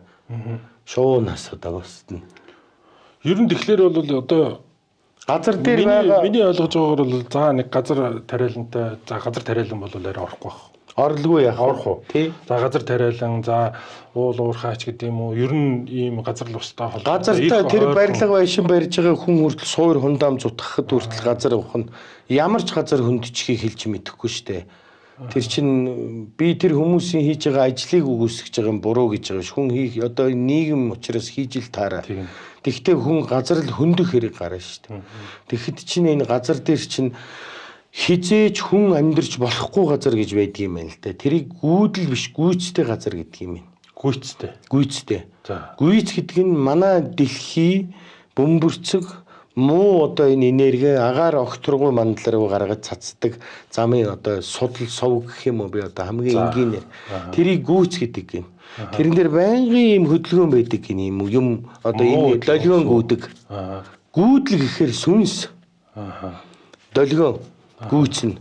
Шуунаас одоо бусдна. Ер нь тэгэхээр бол одоо газар дээр байгаа миний ойлгож байгаагаар бол за нэг газар тариалантай, за газар тариалан бол арай орохгүй байх. Орлгүй яах орох уу? Тий. За газар тариалан, за уул уурхаач гэдэг юм уу? Ер нь ийм газар лустай холбоотой. Газартай тэр барилга байшин барьж байгаа хүн хүртэл суур хундаам зутгахад хүртэл газар ухна. Ямар ч газар хөндчихийг хэлж мэдэхгүй штэ. Тэр чинь би тэр хүмүүсийн хийж байгаа ажлыг үгүйсгэж байгаа юм буруу гэж байгаа ш. Хүн хийх одоо нийгэм учраас хийж ил таараа. Тэгвэл хүн газар л хөндөх хэрэг гарна штэ. Тэгэхэд чинь энэ газар дээр чинь хизээч хүн амьдарч болохгүй газар гэж байдаг юм байна л да. Тэрийг гүйдэл биш гүйцтэй газар гэдэг юм байна. Гүйцтэй. Гүйцтэй. За. Гүйц гэдэг нь манай дэлхий бөмбөрцөг муу одоо энэ энерги агаар огторгуй мандал руу гаргаж цацдаг замын одоо судал сувг гэх юм уу би одоо хамгийн энгийнээр тэрийг гүйц гэдэг юм. Тэрэн дээр байнгын юм хөдөлгөөн байдаг гин юм юм одоо энэ долгион гүйдэг. Гүйдэл гэхээр сүнс. Долгион гүйцнэ.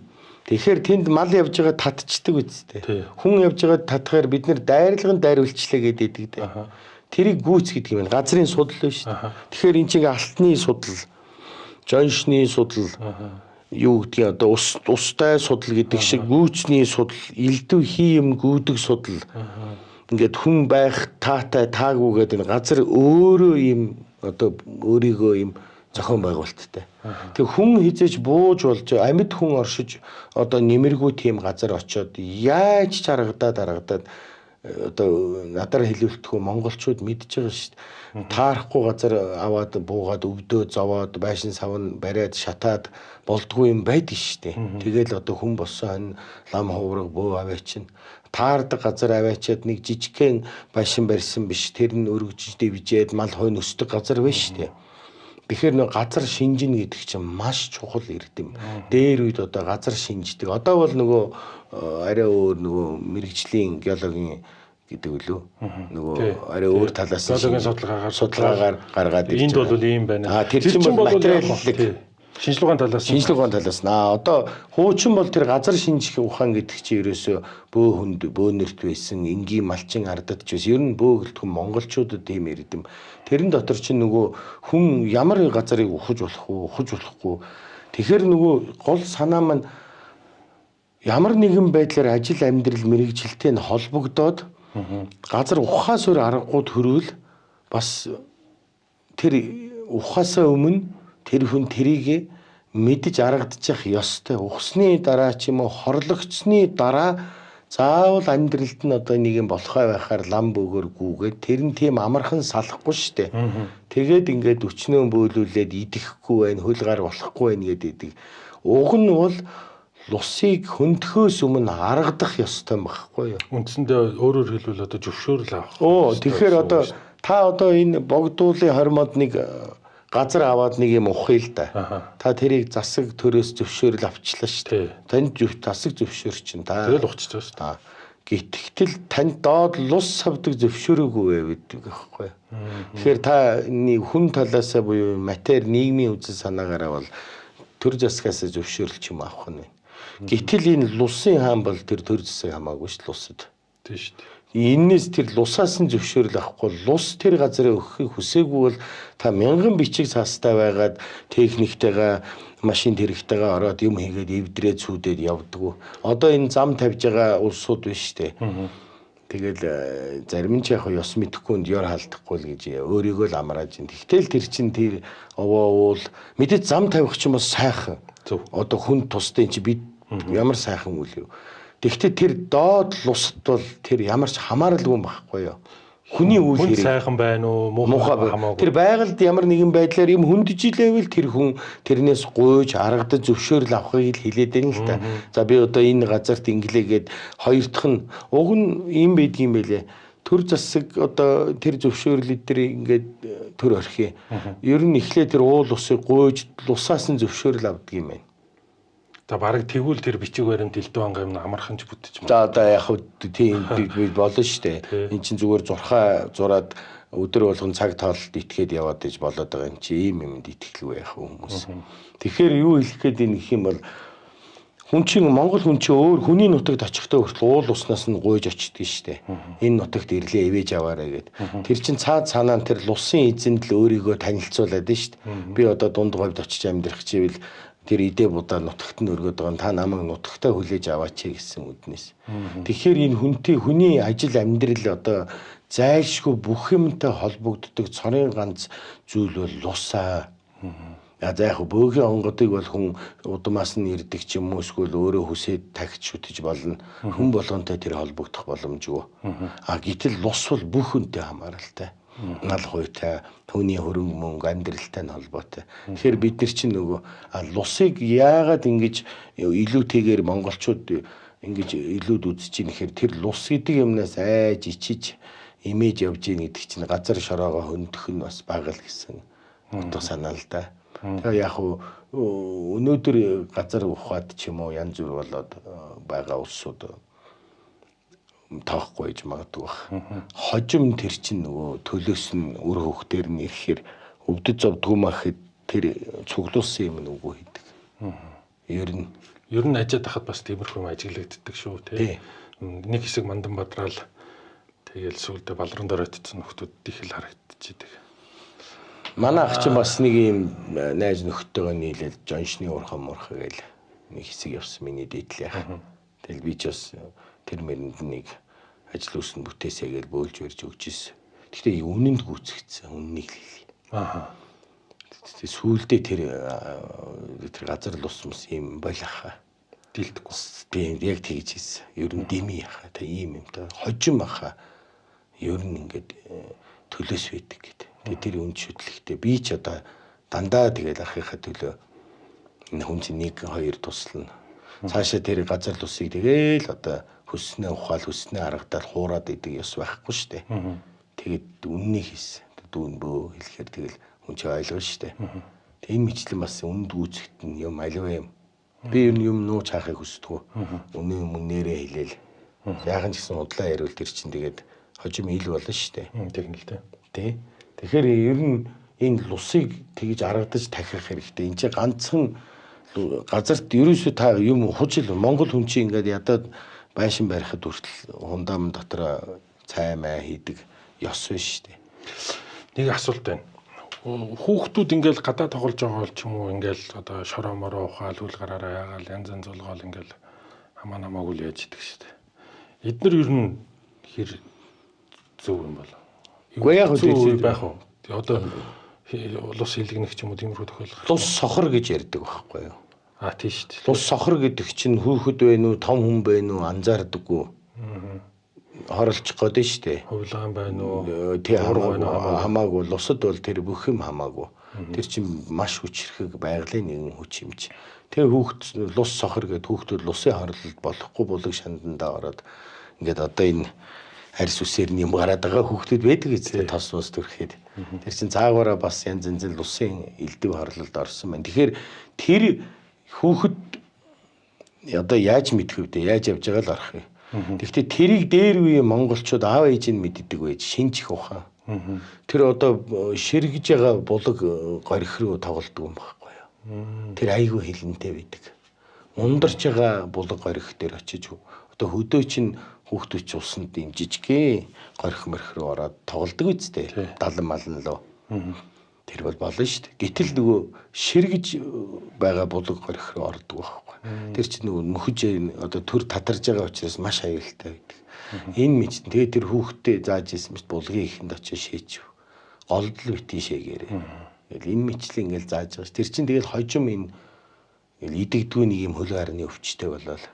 Тэгэхээр тэнд мал явж байгаа татчдаг үсттэй. Хүн явж байгаа татахаар бид нэр дайрлагын дайруулчлаа гэдэг дээ. Тэрийг гүйц гэдэг юм байна. Газрын судал биш шүү дээ. Тэгэхээр энэ чинь алтны судал, жоншны судал, юу гэдгийг одоо устай судал гэдэг шиг гүйцний судал, элдв хийм гүйдэг судал. Ингээд хүн байх таатай таагүй гэдэг энэ газар өөрөө ийм одоо өөрийгөө ийм зохион байгуулалттай. Тэг хүн хизээж бууж болж амьд хүн оршиж одоо нэмэргүй тийм газар очиод яаж ч аргадаад одоо надаар хэлүүлдэхүү монголчууд мэдж байгаа шүү дээ. Таарахгүй газар аваад буугаад өвдөө зовоод байшин савн бариад шатаад болдгүй юм байдаг шүү дээ. Тэгэл одоо хүн болсон хонь лам хувраг бөө аваачин таардаг газар аваачаад нэг жижигхэн байшин барьсан биш, тэр нь өргөжж дэвжээд мал хойно өсдөг газар байна шүү дээ. Тэгэхээр нөө газар шинжинэ гэдэг чинь маш чухал эрдэм. Дээр үед одоо газар шинждэг. Одоо бол нөгөө арай өөр нөгөө мэрэгжлийн геологийн гэдэг үлээ. Нөгөө арай өөр талаас нь геологийн судалгаагаар гаргаад ирж байна. Энд бол ийм байна. Тэр чинь бол материаллык шинжлэх ухааны талаас. Шинжлэх ухааны талаас. Одоо хуучин бол тэр газар шинжих ухаан гэдэг чинь ерөөсөө бөө хүнд бөөнөрт байсан, энгийн малчин ардад ч байсан. Ер нь бөө гэлтгүй монголчуудад тийм эрдэм. Тэрэн дотор чинь нөгөө хүн ямар газарыг ухаж болох уу, ухаж болохгүй. Тэгэхээр нөгөө гол санаа маань ямар нэгэн байдлаар ажил амьдрал мэрэгжилтэй нь холбогдоод газар ухахаас өөр аргагүй төрүүл бас тэр ухаасаа өмнө тэр хүн тэрийг мэдэж аргадчих ёстой. Ухсны дараа ч юм уу хорлогдсны дараа заавал амьдралд нь одоо нэг юм болохой байхаар лам бөөгөр гүгээд тэр нь тийм амархан салахгүй шүү дээ. Тэгээд ингээд өчнөө бөөлүүлээд идэхгүй байх, хөл гар болохгүй байх гэдэг. Уг нь бол лусыг хөндөхөөс өмнө аргадах ёстой байхгүй юу? Үндсэндээ өөрөөр хэлбэл одоо зөвшөөрөл авах. Тэгэхээр одоо та одоо энэ богдуулын хормод нэг газар аваад нэг юм ухъя л да. Та тэрийг засаг төрөөс зөвшөөрөл авчлаа шүү дээ. Танд засаг зөвшөөр чинь та. Тэгэл ухчихсан шүү дээ. Гэтгэтэл танд доод лус савдаг зөвшөөрөөгүй байдаг байхгүй. Тэгэхээр та хүн талаасаа буюу матери нийгмийн үзэл санаагаараа бол төр засгаас зөвшөөрөл ч юм авах нь. Гэтэл энэ лусын хаан бол тэр төр засаг хамаагүй шүү лусад. Тийм шүү дээ. Эннээс тэр лусаас нь зөвшөөрөл авахгүй, лус тэр газараа өгөхийг хүсээгүй бол та мянган бичиг цаастай байгаад техниктэйгээ машин тэрэгтэйгээ ороод юм хийгээд эвдрээ цүүдээд явдггүй. Одоо энэ зам тавьж байгаа улсууд биш үү? Тэгэл зарим нь ч яг ёс мэдэхгүй нь ёр халдахгүй л гэж өөрийгөө л амрааж ин. Тэгтэл тэр чин тэр овоо уул мэдээж зам тавих ч юм бол сайхан. Одоо хүн тусдын чи бид ямар сайхан үйл юм. Тэгэхдээ тэр доод лусад бол тэр ямар ч хамааралгүй юм байхгүй юу? Хүний үйл хэрэг сайхан байна уу, муухай хамаагүй. Тэр байгальд ямар нэгэн байдлаар юм хөндөж илээвэл тэр хүн тэрнээс гуйж аргадаж зөвшөөрөл авахыг л хэлээд байна л та. За би одоо энэ газарт инглээгээд хоёр дахь нь уг нь юм байдгийм байлээ. Төр засаг одоо тэр зөвшөөрөл эдэр ингээд төр орхи. Ер нь эхлээ тэр уул усыг гуйж лусаас нь зөвшөөрөл авдаг юм байна. За бараг тэгвэл тэр бичиг баримт элдв анга юм амархан ч бүтэж маа. За одоо яг хөө тийм болно шүү дээ. Энд чинь зүгээр зурхаа зураад өдөр болгон цаг тоололд итгээд яваад иж болоод байгаа юм чи ийм юмд итгэлгүй яах вэ хүмүүс. Тэгэхээр юу хэлэх гээд ийм гэх юм бол хүн чинь Монгол хүн чинь өөр хүний нутагт очихдоо хүртэл уул уснаас нь гуйж очдөг шүү дээ. Энэ нутагт ирлээ эвэж аваарэ гэд. Тэр чинь цаад цаанаа тэр лусын эзэнд л өөрийгөө танилцуулаад шүү дээ. Би одоо дунд говьд очиж амьдрах чивэл тэр идэ будаа нутагт нь өргөд байгаа нь та намайг нутагтаа хүлээж аваач гэсэн үднэс. Тэгэхээр энэ хүнтэй хүний ажил амьдрал одоо зайлшгүй бүх юмтай холбогддог цорын ганц зүйл бол лусаа. За яг бөөгийн онгодыг бол хүн удмаас нь ирдэг ч юм уу эсвэл өөрөө хүсээд тагч шүтэж болно. Хүн болгонтой тэр холбогдох боломжгүй. А гэтэл лус бол бүх хүнтэй хамааралтай. Нал хуйтай, түүний хөрөнгө мөнгө амьдралтай нь холбоотой. Тэгэхээр бид нар чинь нөгөө лусыг яагаад ингэж илүүтэйгээр монголчууд ингэж илүүд үзэж ийн гэхээр тэр лус гэдэг юмнаас айж ичиж имэж явж ийн гэдэг чинь газар шороогоо хөндөх нь бас бага л гэсэн утга санаа л да. Тэгээ яг өнөөдөр газар ухаад ч юм уу янз бүр болоод байгаа улсууд тоохгүй гэж магадгүй бах. Хожим тэр чинь нөгөө төлөөс нь үр хөвгтөр нь ирэхээр өвдөж зовдгүй махад тэр цуглуулсан юм нь үгүй хийдэг. Ер нь ажаад тахад бас тиймэрхүү юм ажиглагддаг шүү тий. Нэг хэсэг мандан бадраал тэгэл сүулдэ балран доройтцсон нөхдүүд их л харагдчихэдэг. Манай ах чинь бас нэг юм найз нөхдөйгөө нийлээд Жоншны урхан мурха гээл нэг хэсэг явсан миний дээдлийн ах. Тэгэл би ч бас тэр мэрэнд нэг ажил үүсэн бүтээсэй гээл бөөлж барьж өгч ирсэн. Гэхдээ үнэнд гүйцэгдсэн. Үннийг л хэлье. Аа. Тэгээ сүүлдээ тэр тэр газар лус мус юм болох. Дилдэхгүй. Би яг тэгж хэлсэн. Ер нь дими яхаа та ийм юм та. Хожим баха. Ер нь ингээд төлөөс байдаг гэдэг. Тэгээ тэр үн шүтлэгтэй би ч одоо дандаа тэгэл ахынхаа төлөө энэ хүн чинь 1 2 туслана. Цаашаа тэр газар лусыг тэгэл одоо хөснөө ухаал хөснөө аргадаал хуураад идэг ёс байхгүй шүү дээ. Тэгээд үннийг хийсэн. Дүүн бөө хэлэхээр тэгэл хүн чинь ойлгоно шүү дээ. Тэг энэ мэтлэн бас үнэнд гүйцэгдэн юм аливаа юм. Би ер нь юм нууц хаахыг хүсдэг. Үнэн юм үнээрээ хэлээл. Яахан ч гэсэн худлаа яриул тэр чинь тэгээд хожим ил болно шүү дээ. Тэгнэ л дээ. Тэ. Тэгэхээр ер нь энэ лусыг тэгж аргадаж тахих хэрэгтэй. Энд чинь ганцхан газарт ерөөсөө та юм хужил Монгол хүн чинь ингээд ядаад байшин барихад хүртэл хундаам дотор цай май хийдэг ёс биш шүү дээ. Нэг асуулт байна. Хүүхдүүд ингээл гадаа тоглож байгаа бол ч юм уу ингээл одоо шороо мороо ухаал үл гараараа яагаал янз янз зулгаал ингээл хамаа намаагүй л яаж идэг шүү дээ. Эднэр ер нь хэр зөв юм бол? Үгүй яг үгүй байх уу? Одоо улс хилэгнэх ч юм уу тиймэрхүү тохиолдол. Лус сохор гэж ярьдаг байхгүй юу? А тийм шүү дээ. Лус сохор гэдэг чинь хүүхэд байна уу, том хүн байна уу анзаардаггүй. Хорлчих гээд нь шүү дээ. Хувилгаан байна уу? Тий хамаагүй. Лусад бол тэр бүх юм хамаагүй. Тэр чинь маш хүчрхэг байгалийн нэгэн хүч юм чи. Тэгээ хүүхэд лус сохор гэдэг хүүхдүүд лусын хорлолд болохгүй булаг шандандаа ороод ингээд одоо энэ арьс үсээр нь юм гараад байгаа хүүхдүүд байдаг эцтэй тос мос төрхэд. Тэр чинь цаагаараа бас янз янзын лусын элдв хорлолд орсон байна. Тэгэхээр тэр хүүхэд одоо яаж мэдэх вэ? Яаж явж байгаа л орох юм. Тэгэхдээ тэрийг дээр үеийн монголчууд аав ээж нь мэддэг байж шинжих ухаан. Тэр одоо ширгэж байгаа булаг горих руу тоглодог юм байхгүй юу? Тэр айгүй хилэнтэй байдаг. Ундарч байгаа булаг горих дээр очиж одоо хөдөө чинь хүүхдүүд ч усанд юм жижигхэн горих морих руу ороод тоглодог үстэй. Далан малан лөө. Тэр бол болно шүү дээ. Гэтэл нөгөө ширгэж байгаа булаг горих руу ордог байхгүй. Тэр чинь нөгөө мөхөж одоо төр татарж байгаа учраас маш аюултай байдаг. Энэ мэт. Тэгээ тэр хүүхдээ зааж исэн мэт булгийн ихэнд очиж шээч. Голдол битгий шээгээрээ. Тэгэл энэ мэтлэн ингээл зааж байгаа ш. Тэр чинь тэгэл хожим энэ идэгдгүй нэг юм хөлөө харны өвчтэй болол.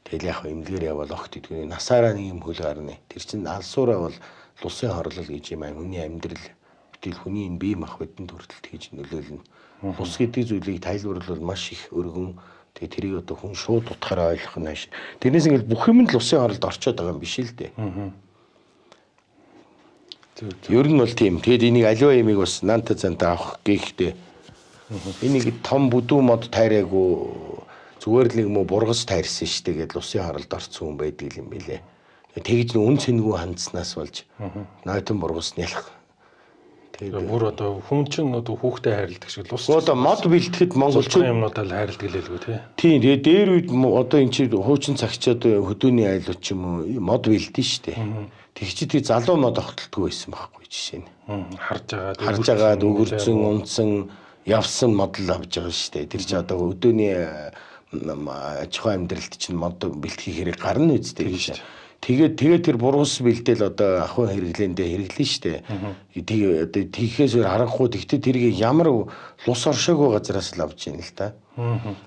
Тэгэл яг эмнэлгээр явбал огт идэггүй. Насаараа нэг юм хөлөө харны. Тэр чинь алсуураа бол лусын хорлол гэж юм аа хүний амьдрал бүтээл хүний энэ бие махбодод хүртэл тэгж нөлөөлнө. Лус гэдэг зүйлийг тайлбарлавал маш их өргөн. Тэгээ тэрийг одоо хүн шууд утгаараа ойлгох нь ааш. Тэрнээс ингээл бүх юм нь лусын хорлолд орчоод байгаа юм биш л дээ. Ер нь бол тийм. Тэгээд энийг аливаа ямиг бас нанта занта авах гээхтэй. Энийг том бүдүүн мод тайраагүй зүгээр л нэг мө бургас тайрсан штэ гэдэл лусын хорлолд орсон хүн байдаг юм билээ. Тэгж үн цэнгүй хандснаас болж нойтон бургас нялх. Тэгээд бүр одоо хүн чинь одоо хүүхдээ хайрладаг шиг лус. Одоо мод бэлтгэхэд монголчууд юмнуудаа л хайрладаг лээлгүй тий. Тийм тэгээд дээр үед одоо эн чинь хуучин цагчаад хөдөөний айлууд ч юм уу мод бэлдэн штэ. Тэг чи тий залуу мод огтлдгүй байсан байхгүй жишээ нь. Харж агаад өгөрцөн, унтсан, явсан мод л авж байгаа штэ. Тэр чи одоо хөдөөний аж ахуй амьдралд чинь мод бэлтгэх хэрэг гарна үстэй гэж. Тэгээд тэр бургас бэлдээл одоо ахуй хэрэглээндээ хэрэглэн штэ. Тэгээ одоо тийхээс өөр аргагүй. Тэгтээ тэрийг ямар лус оршоогүй газараас л авч ийн л та.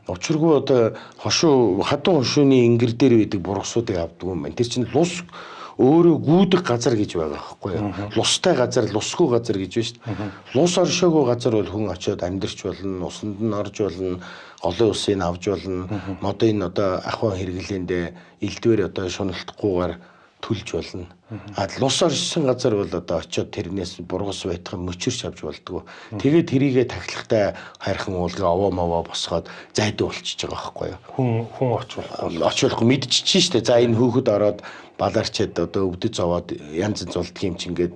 Учиргүй одоо хошуу хадуу хошууны ингэр дээр байдаг бургасуудыг авдгүй юм байна. Тэр чинь лус өөрөө гүйдэг газар гэж байгаа байхгүй юу? Лустай газар, лусгүй газар гэж байна шүү дээ. Лус оршоогүй газар бол хүн очиод амьдарч болно, усанд нь орж болно, голын усыг авч болно, модын одоо ахуй хэрэглээндээ элдвэр одоо шуналтахгүйгээр түлж болно. А лус оршсон газар бол одоо очиод тэрнээс бургас байтхан мөчөрч авч болдгоо. Тэгээд тэрийгэ тахилахтай хайрхан уулга овоо мовоо босгоод зайдуу болчихж байгаа байхгүй юу? Хүн оч болохгүй. Оч болохгүй мэдчихэж штэ. За энэ хөөхөд ороод баларчаад одоо өвдөж зовоод янз янз зулдг юм чинь ингээд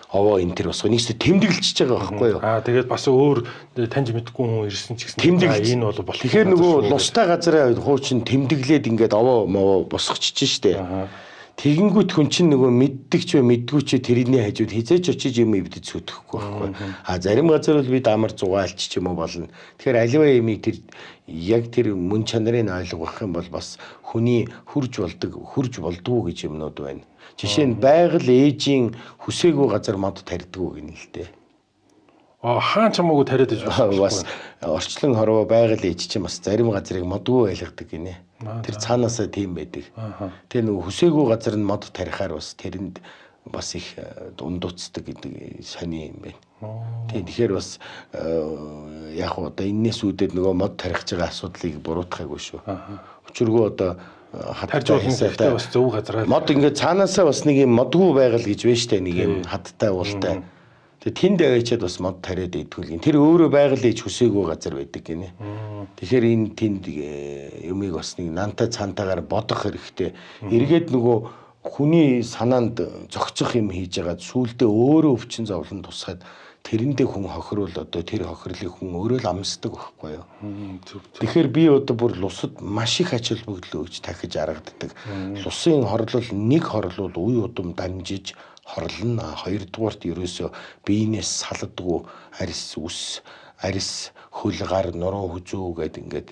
овоо энэ төр босгоо. Нэгсээ тэмдэглэчихэж байгаа байхгүй юу? Аа тэгээд бас өөр таньж мэдгүй хүн ирсэн ч гэсэн энэ бол болох. Тэгэхээр нөгөө лустай газараа хуучин тэмдэглээд ингээд овоо мовоо босгочихж штэ. Тэгэнгүүт хүн чинь нөгөө мэддэг ч бай мэддгүй ч тэрний хажууд хизээч очиж юм эвдэж сүтгэхгүй байхгүй. А зарим газар бол бид амар зугаалч ч юм уу болно. Тэгэхээр аливаа юмыг тэр яг тэр мөн чанарыг ойлгох юм бол бас хүний хурж болдог, хурж болдгоо гэж юмнууд байна. Жишээ нь байгаль ээжийн хүсээгүй газар мод тарьдгүй гэнэ л дээ. Хаан ч хамаагүй тариад иж бас орчлон хорвоо байгаль ээж чинь бас зарим газрыг модгүй байлгадаг гинэ. Тэр цаанаасаа тийм байдаг. Тэгээ нөгөө хүсээгүй газар нь мод тарихаар бас тэрэнд бас их дундууцдаг гэдэг сони юм байна. Тийм тэгэхээр бас яг уу одоо энэс үүдээд нөгөө мод тарих гэж байгаа асуудлыг буруутгаагүй шүү. Учиргүй одоо хаттай бас зөв газараа мод ингээд цаанаасаа бас нэг юм модгүй байгаль гэж байна штэ, нэг юм хаттай уултай. Тэгээ тэнд аваачаад бас мод тариад идэггүй. Тэр өөрөө байгаль ээж хүсээгүй газар байдаг гинэ. Тэгэхээр энэ тэнд юмыг бас нэг нантай цаантайгаар бодох хэрэгтэй. Эргээд нөгөө хүний санаанд зохицох юм хийж байгаад сүүлдээ өөрөө өвчин зовлон тусгаад тэрэндээ хүн хохирвол одоо тэр хохирлыг хүн өөрөө л амсдаг байхгүй юу. Тэгэхээр би одоо бүр лусад маш их ач холбогдол өгч дахиж аргаддаг. Лусын хорлол нэг хорлол үе удам дамжиж хорлоно. Хоёрдугаарт ерөөсөө биенээс салдаггүй арьс үс, арьс хөл гар нуруу хүзүү гэд ингээд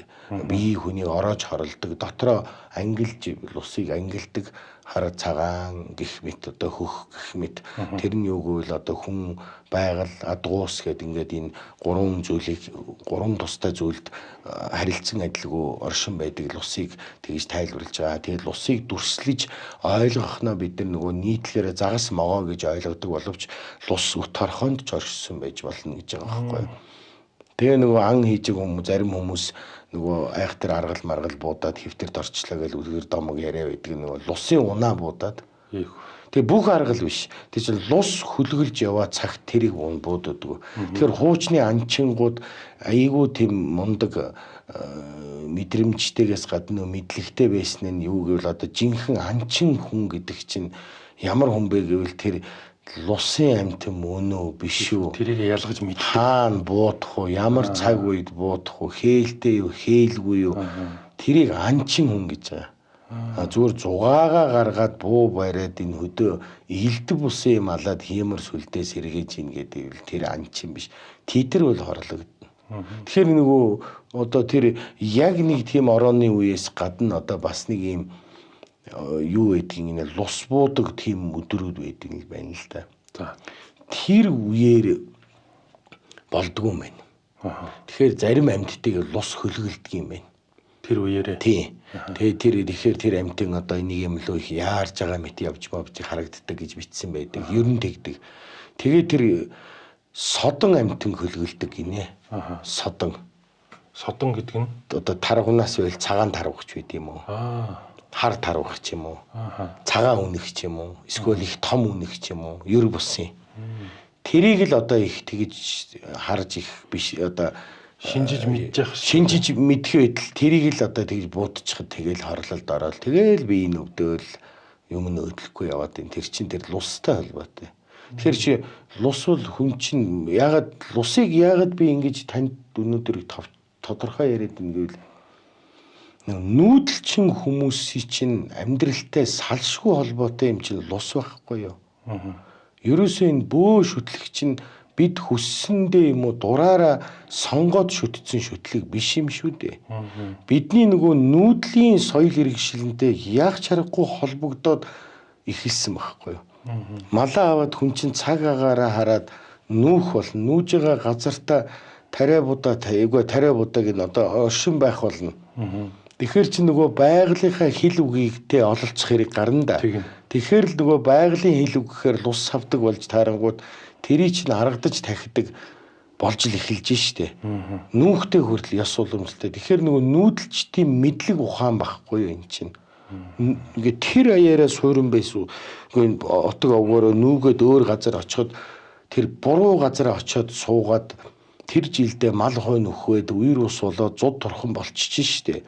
бие хүнийг ороож хоролдог. Дотроо ангилж лусыг ангилдаг хар цагаан гих мэт одоо хөх гих мэт тэр нь юу гэвэл одоо хүн байгаль адгуус гэд ингээд энэ гурван зүйлийг гурван тустай зүйлд харилцан адилгүй оршин байдаг лусыг тэгж тайлбарлаж байгаа. Тэгээд лусыг дүрслэж ойлгохноо бид нар нөгөө нийтлэлээр загас могоо гэж ойлгодог боловч лус өт орхонд ч оршсон байж болно гэж байгаа байхгүй юу. Тэгээ нөгөө ан хийж байгаа хүмүүс зарим хүмүүс нөгөө айхтар аргал маргал буудаад хэвтэрт орчлоо гэж үлгэр домог яриа байдаг нөгөө лусын унаа буудаад. Тэгээ бүх аргал биш. Тэр чинь лус хөлгөлж яваа цагт тэрийг ун бууддаг. Тэгэхээр хуучны анчингууд айгүй тийм мундаг мэдрэмжтэйгээс гадна мэдлэгтэй байсан нь юу гэвэл одоо жинхэнэ анчин хүн гэдэг чинь ямар хүн бэ гэвэл тэр лусын амьтан мөн үү биш үү? Тэрийг ялгаж мэддэг. Хаана буудах уу? Ямар цаг үед буудах уу? Хээлтэй юу? Хээлгүй юу? Тэрийг анчин хүн гэж байгаа. Зүгээр зугаагаа гаргаад буу бариад энэ хөдөө элдв бусын юм алаад хиймэр сүлдээ сэргээж ийн гэдэг тэр анчин биш. Титэр бол хорлогдно. Тэгэхээр нөгөө одоо тэр яг нэг тийм орооны үеэс гадна одоо бас нэг юм юу байдгийг нэ лус буудаг тийм өдрүүд байдаг юм байна л да. За. Тэр үеэр болдгоо юм байна. Тэгэхээр зарим амьтдыг лус хөлгөлдөг юм байна. Тэр үеэрээ. Тийм. Тэгээ тэр тэгэхээр тэр амьтан одоо энийг юм лөө их яарж байгаа мэт явж мовж харагддаг гэж бичсэн байдаг. Ер нь тэгдэг. Тэгээ тэр содон амьтан хөлгөлдөг гинэ. Содон. Содон гэдэг нь одоо таргунаас байл цагаан тарвагч байд юм уу? Хар тарвах ч юм уу, цагаан үнэх ч юм уу, эсвэл их том үнэх ч юм уу, ер бусын. Тэрийг л одоо их тэгж харж их биш одоо шинжиж мэдчих. Шинжиж мэдэх байтал тэрийг л одоо тэгж буудчихад тэгэл хорлолд ороод тэгэл би энэ өвдөөл юм нөөдлөхгүй яваад энэ тэр чин тэр лустай холбоотой. Тэгэхээр чи лус бол хүн чинь яагаад лусыг яагаад би ингэж танд өнөөдөр тодорхой яриад байна гэвэл нүүдэлчин хүмүүсийн чинь амьдралтай салшгүй холбоотой юм чинь лус байхгүй юу? Ерөөсөө энэ бөө шүтлэг чинь бид хүссэндээ юм уу дураараа сонгоод шүтсэн шүтлэг биш юм шүү дээ. Бидний нөгөө нүүдлийн соёл иргэшилэнтэй яг ч аргагүй холбогдоод эхэлсэн байхгүй юу? Малаа аваад хүн чинь цаг агаараа хараад нүүх болно. Нүүж байгаа газартаа тариа будаа тариа будааг нь одоо оршин байх болно. Тэгэхээр чи нөгөө байгалийнхаа хил үгийгтэй ололцох хэрэг гарна да. Тэгэхээр л нөгөө байгалийн хил үг гэхээр лус савдаг болж таарангууд тэрий чинь аргадаж тахидаг болж л эхэлж штэ. Нүүхтэй хүртэл ёс уламжлалтай. Тэгэхээр нөгөө нүүдэлчдийн мэдлэг ухаан байхгүй юу эн чинь. Ингээд тэр аяараа суурин байсан. Ингээд отог овгоороо нүүгээд өөр газар очиход тэр буруу газар очиод суугаад тэр жилдээ мал хойно өхвөөд үер ус болоод зуд турхан болчихж штэ.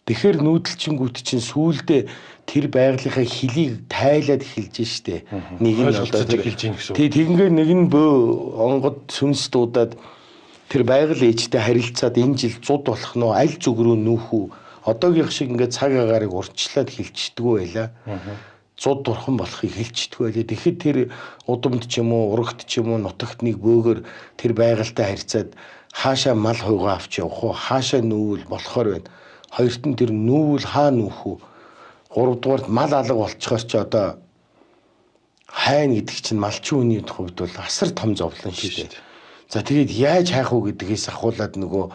Тэгэхээр нүүдэлчингүүт чинь сүүлдээ тэр байгалийнхаа хилийг тайлаад эхэлж штэ. Нэг нь одоо эхэлж гин гэсэн. Тий, тэгингээ нэг нь бөө онгод сүнс дуудаад тэр байгаль ээжтэй харилцаад энэ жил зуд болох нь аль зүг рүү нүүх үү? Одоогийнх шиг ингээд цаг агаарыг урьдчилаад хэлчихдэггүй байлаа. зуд дурхан болохыг хэлчихдэг байлээ. Тэгэхэд тэр удамд ч юм уу, урагт ч юм уу, нутагт нэг бөөгөр тэр байгальтай харьцаад хаашаа мал хуйгаа авч явах уу, хаашаа нүүвэл болохоор байна. Хоёрт нь тэр нүүвэл хаа нүүх үү? Гуравдугаарт мал алга болчихоор чи одоо хайна гэдэг чинь малчин хүний хувьд бол асар том зовлон шүү дээ. За тэгээд яаж хайх уу гэдгээс ахуулаад нөгөө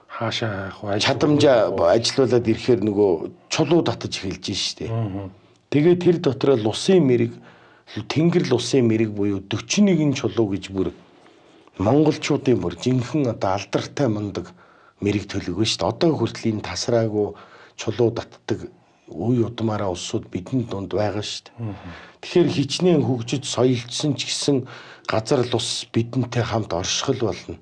хаашаа хайх уу чадамжаа ажилуулад ирэхээр нөгөө чулуу татаж эхэлж штэ. Тэгээд тэр дотроо лусын мэрэг, тэнгэр лусын мэрэг буюу 41 чулуу гэж бүр монголчуудын бүр жинхэнэ одоо алдартай мундаг мэрэг төлөг шүү дээ. Одоо хүртэл энэ тасраагүй чулуу татдаг үе удмаараа улсууд бидний дунд байгаа шүү дээ. Тэгэхээр хичнээн хөгжиж соёлдсон ч гэсэн газар лус бидэнтэй хамт оршихол болно.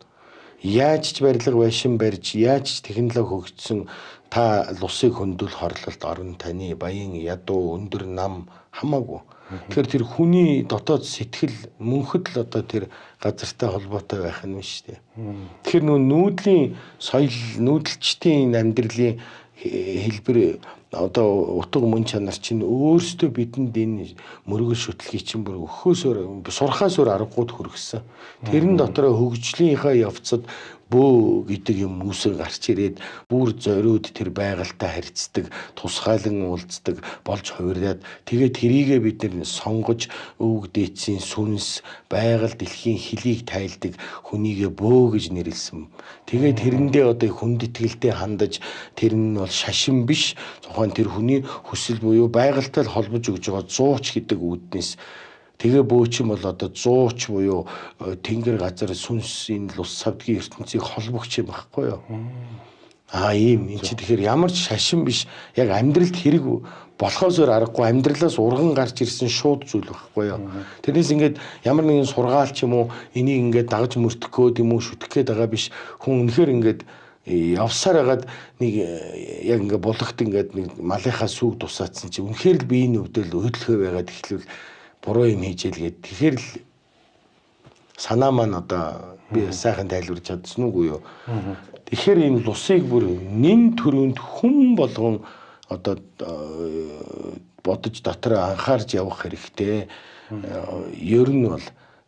Яаж ч барилга байшин барьж, яаж ч технологи хөгжсөн та лусыг хөндөл хорлолд орно. Таны баян, ядуу, өндөр нам хамаагүй. Тэгэхээр тэр хүний дотоод сэтгэл мөнхөд л одоо тэр газартай холбоотой байх нь шүү дээ. Тэгэхээр нөө нүүдлийн соёл, нүүдэлчдийн амьдралын хэлбэр одоо утга мөн чанар чинь өөрсдөө бидэнд энэ мөргөл шүтлгийг чинь бүр өхөөсөөр сурхаас өөр аргагүйд хүргэсэн. Тэрэн дотроо хөгжлийнхаа явцад бөө гэдэг юм үүсэн гарч ирээд бүр зориуд тэр байгальтай харьцдаг, тусгайлан уулздаг болж хувираад тэгээд тэрийгэ бид нар сонгож өвөг дээдсийн сүнс, байгаль дэлхийн хилийг тайлдаг хүнийгэ бөө гэж нэрлсэн. Тэгээд тэрэндээ одоо хүндэтгэлтэй хандаж тэр нь бол шашин биш, тухайн тэр хүний хүсэл буюу байгальтай холбож өгж байгаа зууч гэдэг үүднээс. Тэгээ бөөчин бол одоо зууч буюу тэнгэр газар сүнс энэ лус савдгийн ертөнцийг холбогч юм байхгүй юу? Аа ийм энэ чи тэгэхээр ямар ч шашин биш, яг амьдралд хэрэг болохоос өөр аргагүй, амьдралаас урган гарч ирсэн шууд зүйл байхгүй юу? Тэрнээс ингээд ямар нэгэн сургаал ч юм уу энийг ингээд дагаж мөрдөх гээд юм уу шүтэх гээд байгаа биш. Хүн үнэхээр ингээд явсаар хагаад нэг яг ингээд булагт ингээд нэг малынхаа сүг тусаацсан чи үнэхээр л би энэ өвдөл хөдөлгөө байгаад эхлүүл буруу юм хийжэл гээд тэгэхээр л санаа маань одоо би сайхан тайлбарч чадсан уугүй юу. Тэгэхээр энэ лусыг бүр нэн төрөнд хүн болгон одоо бодож дотор анхаарч явах хэрэгтэй. Ер нь бол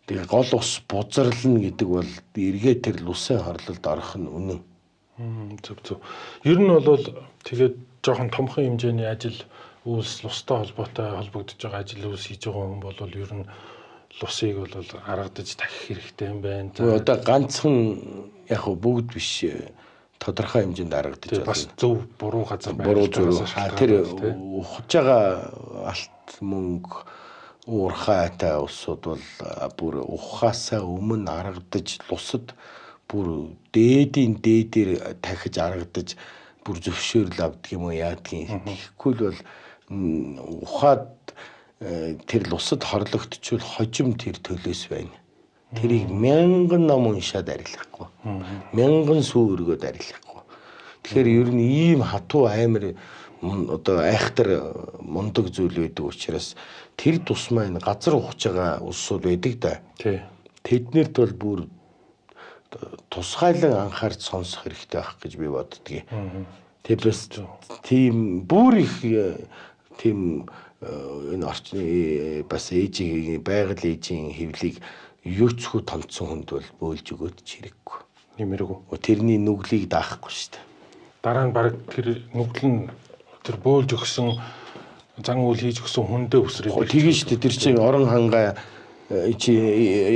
тэгээ гол ус бузарлна гэдэг бол эргээ тэр лусын хорлолд орох нь үнэн. Зөв зөв. Ер нь бол тэгээд жоохон томхон хэмжээний ажил үйлс лустай холбоотой холбогдож байгаа ажил үйлс хийж байгаа хүн бол ер нь лусыг бол аргадаж тахих хэрэгтэй юм байна. За одоо ганцхан яг бүгд биш, тодорхой хэмжээнд аргадаж байна. Бас зөв буруу газар буруу зөв. Тэр ухаж байгаа алт мөнгө уурхайтай улсууд бол бүр ухаасаа өмнө аргадаж лусад бүр дээдийн дээдээр тахиж аргадаж бүр зөвшөөрөл авдаг юм уу яадгийн. Тэгэхгүй л бол ухаад тэр лусад хорлогдчихвол хожим тэр төлөөс байна. Тэрийг мянган ном уншаад арилгахгүй. Мянган сүү өргөөд арилгахгүй. Тэгэхээр ер нь ийм хатуу амар одоо айхтар мундаг зүйл байдаг учраас тэр тусмаа энэ газар ухаж байгаа улсууд байдаг да. Тий. Тэднэрт бол бүр тусгайлан анхаарч сонсох хэрэгтэй байх гэж би боддгийг. Тэр бас тийм бүр их тийм энэ орчны бас ээжийн байгаль ээжийн хэвлийг юуцхүү томцсон хүнд бол бөөлж өгөөд ч хэрэггүй. Нэмэргүй. Тэрний нүглийг даахгүй шүү дээ. Дараа нь баг тэр нүгэл нь тэр бөөлж өгсөн зан үйл хийж өгсөн хүндээ үсрээд. Тийм шүү дээ. Тэр чинь орон хангай чи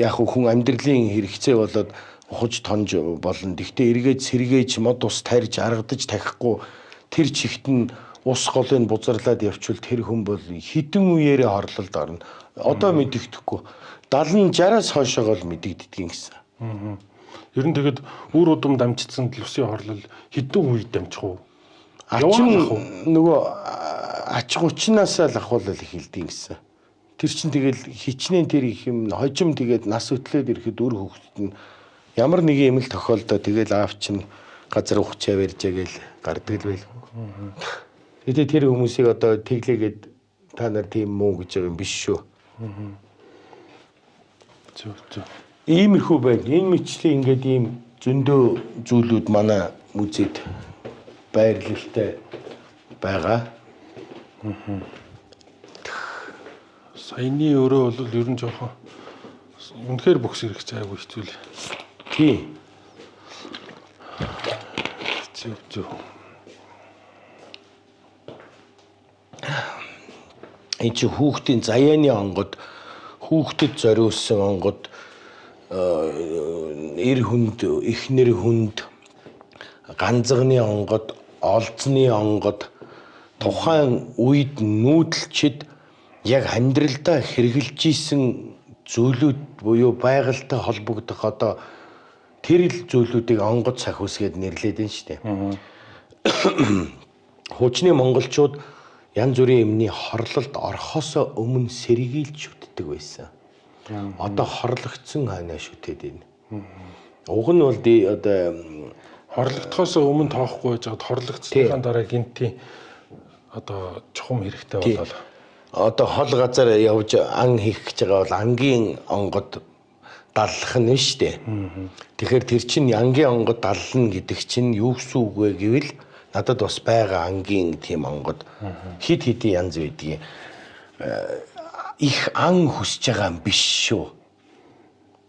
яг хүн амьдралын хэрэгцээ болоод ухаж тонж болно. Гэхдээ эргээд сэргээч мод ус тарьж аргадаж тахихгүй тэр чигт нь ус голыг бузарлаад явчвал тэр хүн бол хідэн үеэрээ хорлолд орно. Одоо мэдэгдэхгүй. 70 60-аас хойшоогоо л мэдэгддэг гэсэн. Ер нь тэгэд үр удам дамжчихсан лусын хорлол хідэн үед дамжих уу? Ачин нөгөө ач 30-наас л ахуулал эхэлдэг гэсэн. Тэр чинь тэгэл хичнээн тэр их юм хожим тэгээд нас өтлөөд ирэхэд үр хөвгт нь ямар нэгэн юм л тохиолдоо тэгэл аав чинь газар ухчаа барьжээ гээл гардаг л байлгүй. Тэгээд тэр хүмүүсийг одоо тэглээгээд та нар тийм муу гэж байгаа юм биш шүү. Зөв зөв. Иймэрхүү байна. Энэ мэтлээ ингээд ийм зөндөө зүйлүүд манай музейд байрлалтай байгаа. Саяны өрөө бол ер нь жоохон үнэхээр бөхс ирэх чинь айгүй хэцүү л. Тий. Хэцүү зү. Энэ чинь хүүхдийн заяаны онгод, хүүхдэд зориулсан онгод, эр хүнд, эхнэр хүнд, ганцганы онгод, олзны онгод тухайн үед нүүдэлчид яг амьдралдаа хэрэгжилж исэн зүйлүүд буюу байгальтай холбогдох одоо тэр л зүйлүүдийг онгод сахиусгээд нэрлээд байна шүү дээ. Хуучны монголчууд янз бүрийн юмны хорлолд орохоос өмнө сэргийлж шүтдэг байсан. Одоо хорлогдсон хойноо шүтээд байна. Уг нь бол одоо хорлогдохоос өмнө тоохгүй байж байгаад хорлогдсныхаа дараа гинтийн одоо чухам хэрэгтэй болол. Одоо хол газар явж ан хийх гэж байгаа бол ангийн онгод даллах нь шүү дээ. Тэгэхээр тэр чинь ангийн онгод даллана гэдэг чинь юу гэсэн үг вэ гэвэл надад бас байгаа ангийн тийм онгод хид хидийн янз байдгийг их ан хүсэж байгаа юм биш шүү.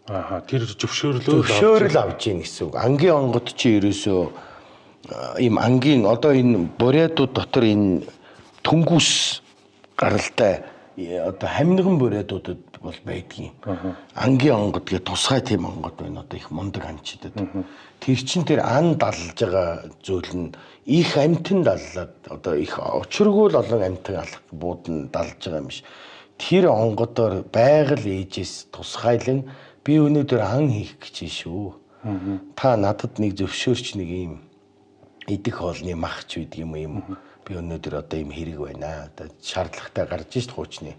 Ааха, тэр зөвшөөрлөө авч ийн гэсэн үг. Ангийн онгод чи ерөөсөө ийм ангийн одоо энэ бурядууд дотор энэ түнгүүс гаралтай одоо хамниган бурядуудад бол байдгийн. Ангийн онгод гэх тусгай тийм онгод байна одоо их мундаг анчидад. Тэр чин тэр ан даллаж байгаа зүйл нь их амтан даллаад одоо их учиргүй л олон амтан алах буудан далж байгаа юм биш. Тэр онгодоор байгаль ээжээс тусгайлан би өнөөдөр ан хийх гэж шүү. Та надад нэг зөвшөөрч нэг юм идэх хоолны махч байдаг юм юм. Би өнөөдөр одоо юм хэрэг байна. Одоо шаардлагатай гарч ишт хуучны.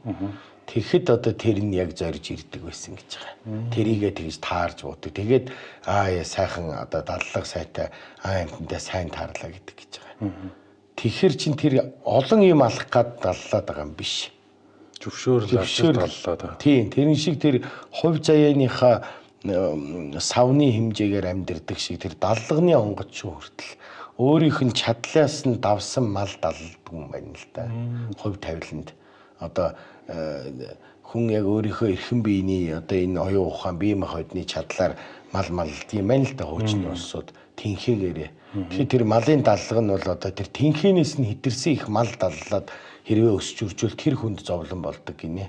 Тэгэхэд одоо тэр нь яг зорж ирдэг байсан гэж байгаа. Тэрийгээ тэгж таарж буудаг. Тэгээд аа яа сайхан одоо даллага сайтай аа амтандаа сайн таарлаа гэдэг гэж байгаа. Тэгэхээр чин тэр олон юм алах гад даллаад байгаа юм биш. Зөвшөөрөл даллаад байгаа. Тийм, тэрэн шиг тэр хувь заяаныхаа савны хэмжээгээр амьдэрдэг шиг тэр даллагны онгоц шүү хүртэл өөрийнх нь чадлаас нь давсан мал даллдаг юм байна л да. Хувь тавиланд одоо хүн яг өөрийнхөө эрхэм биений одоо энэ оюун ухаан бие махбодны чадлаар мал малд юм байна л да хуучны улсууд тэнхээгээрээ. Тэгэхээр тэр малын даллага нь бол одоо тэр тэнхээнээс нь хэтэрсэн их мал даллаад хэрвээ өсч үржүүл тэр хүнд зовлон болдог гинэ.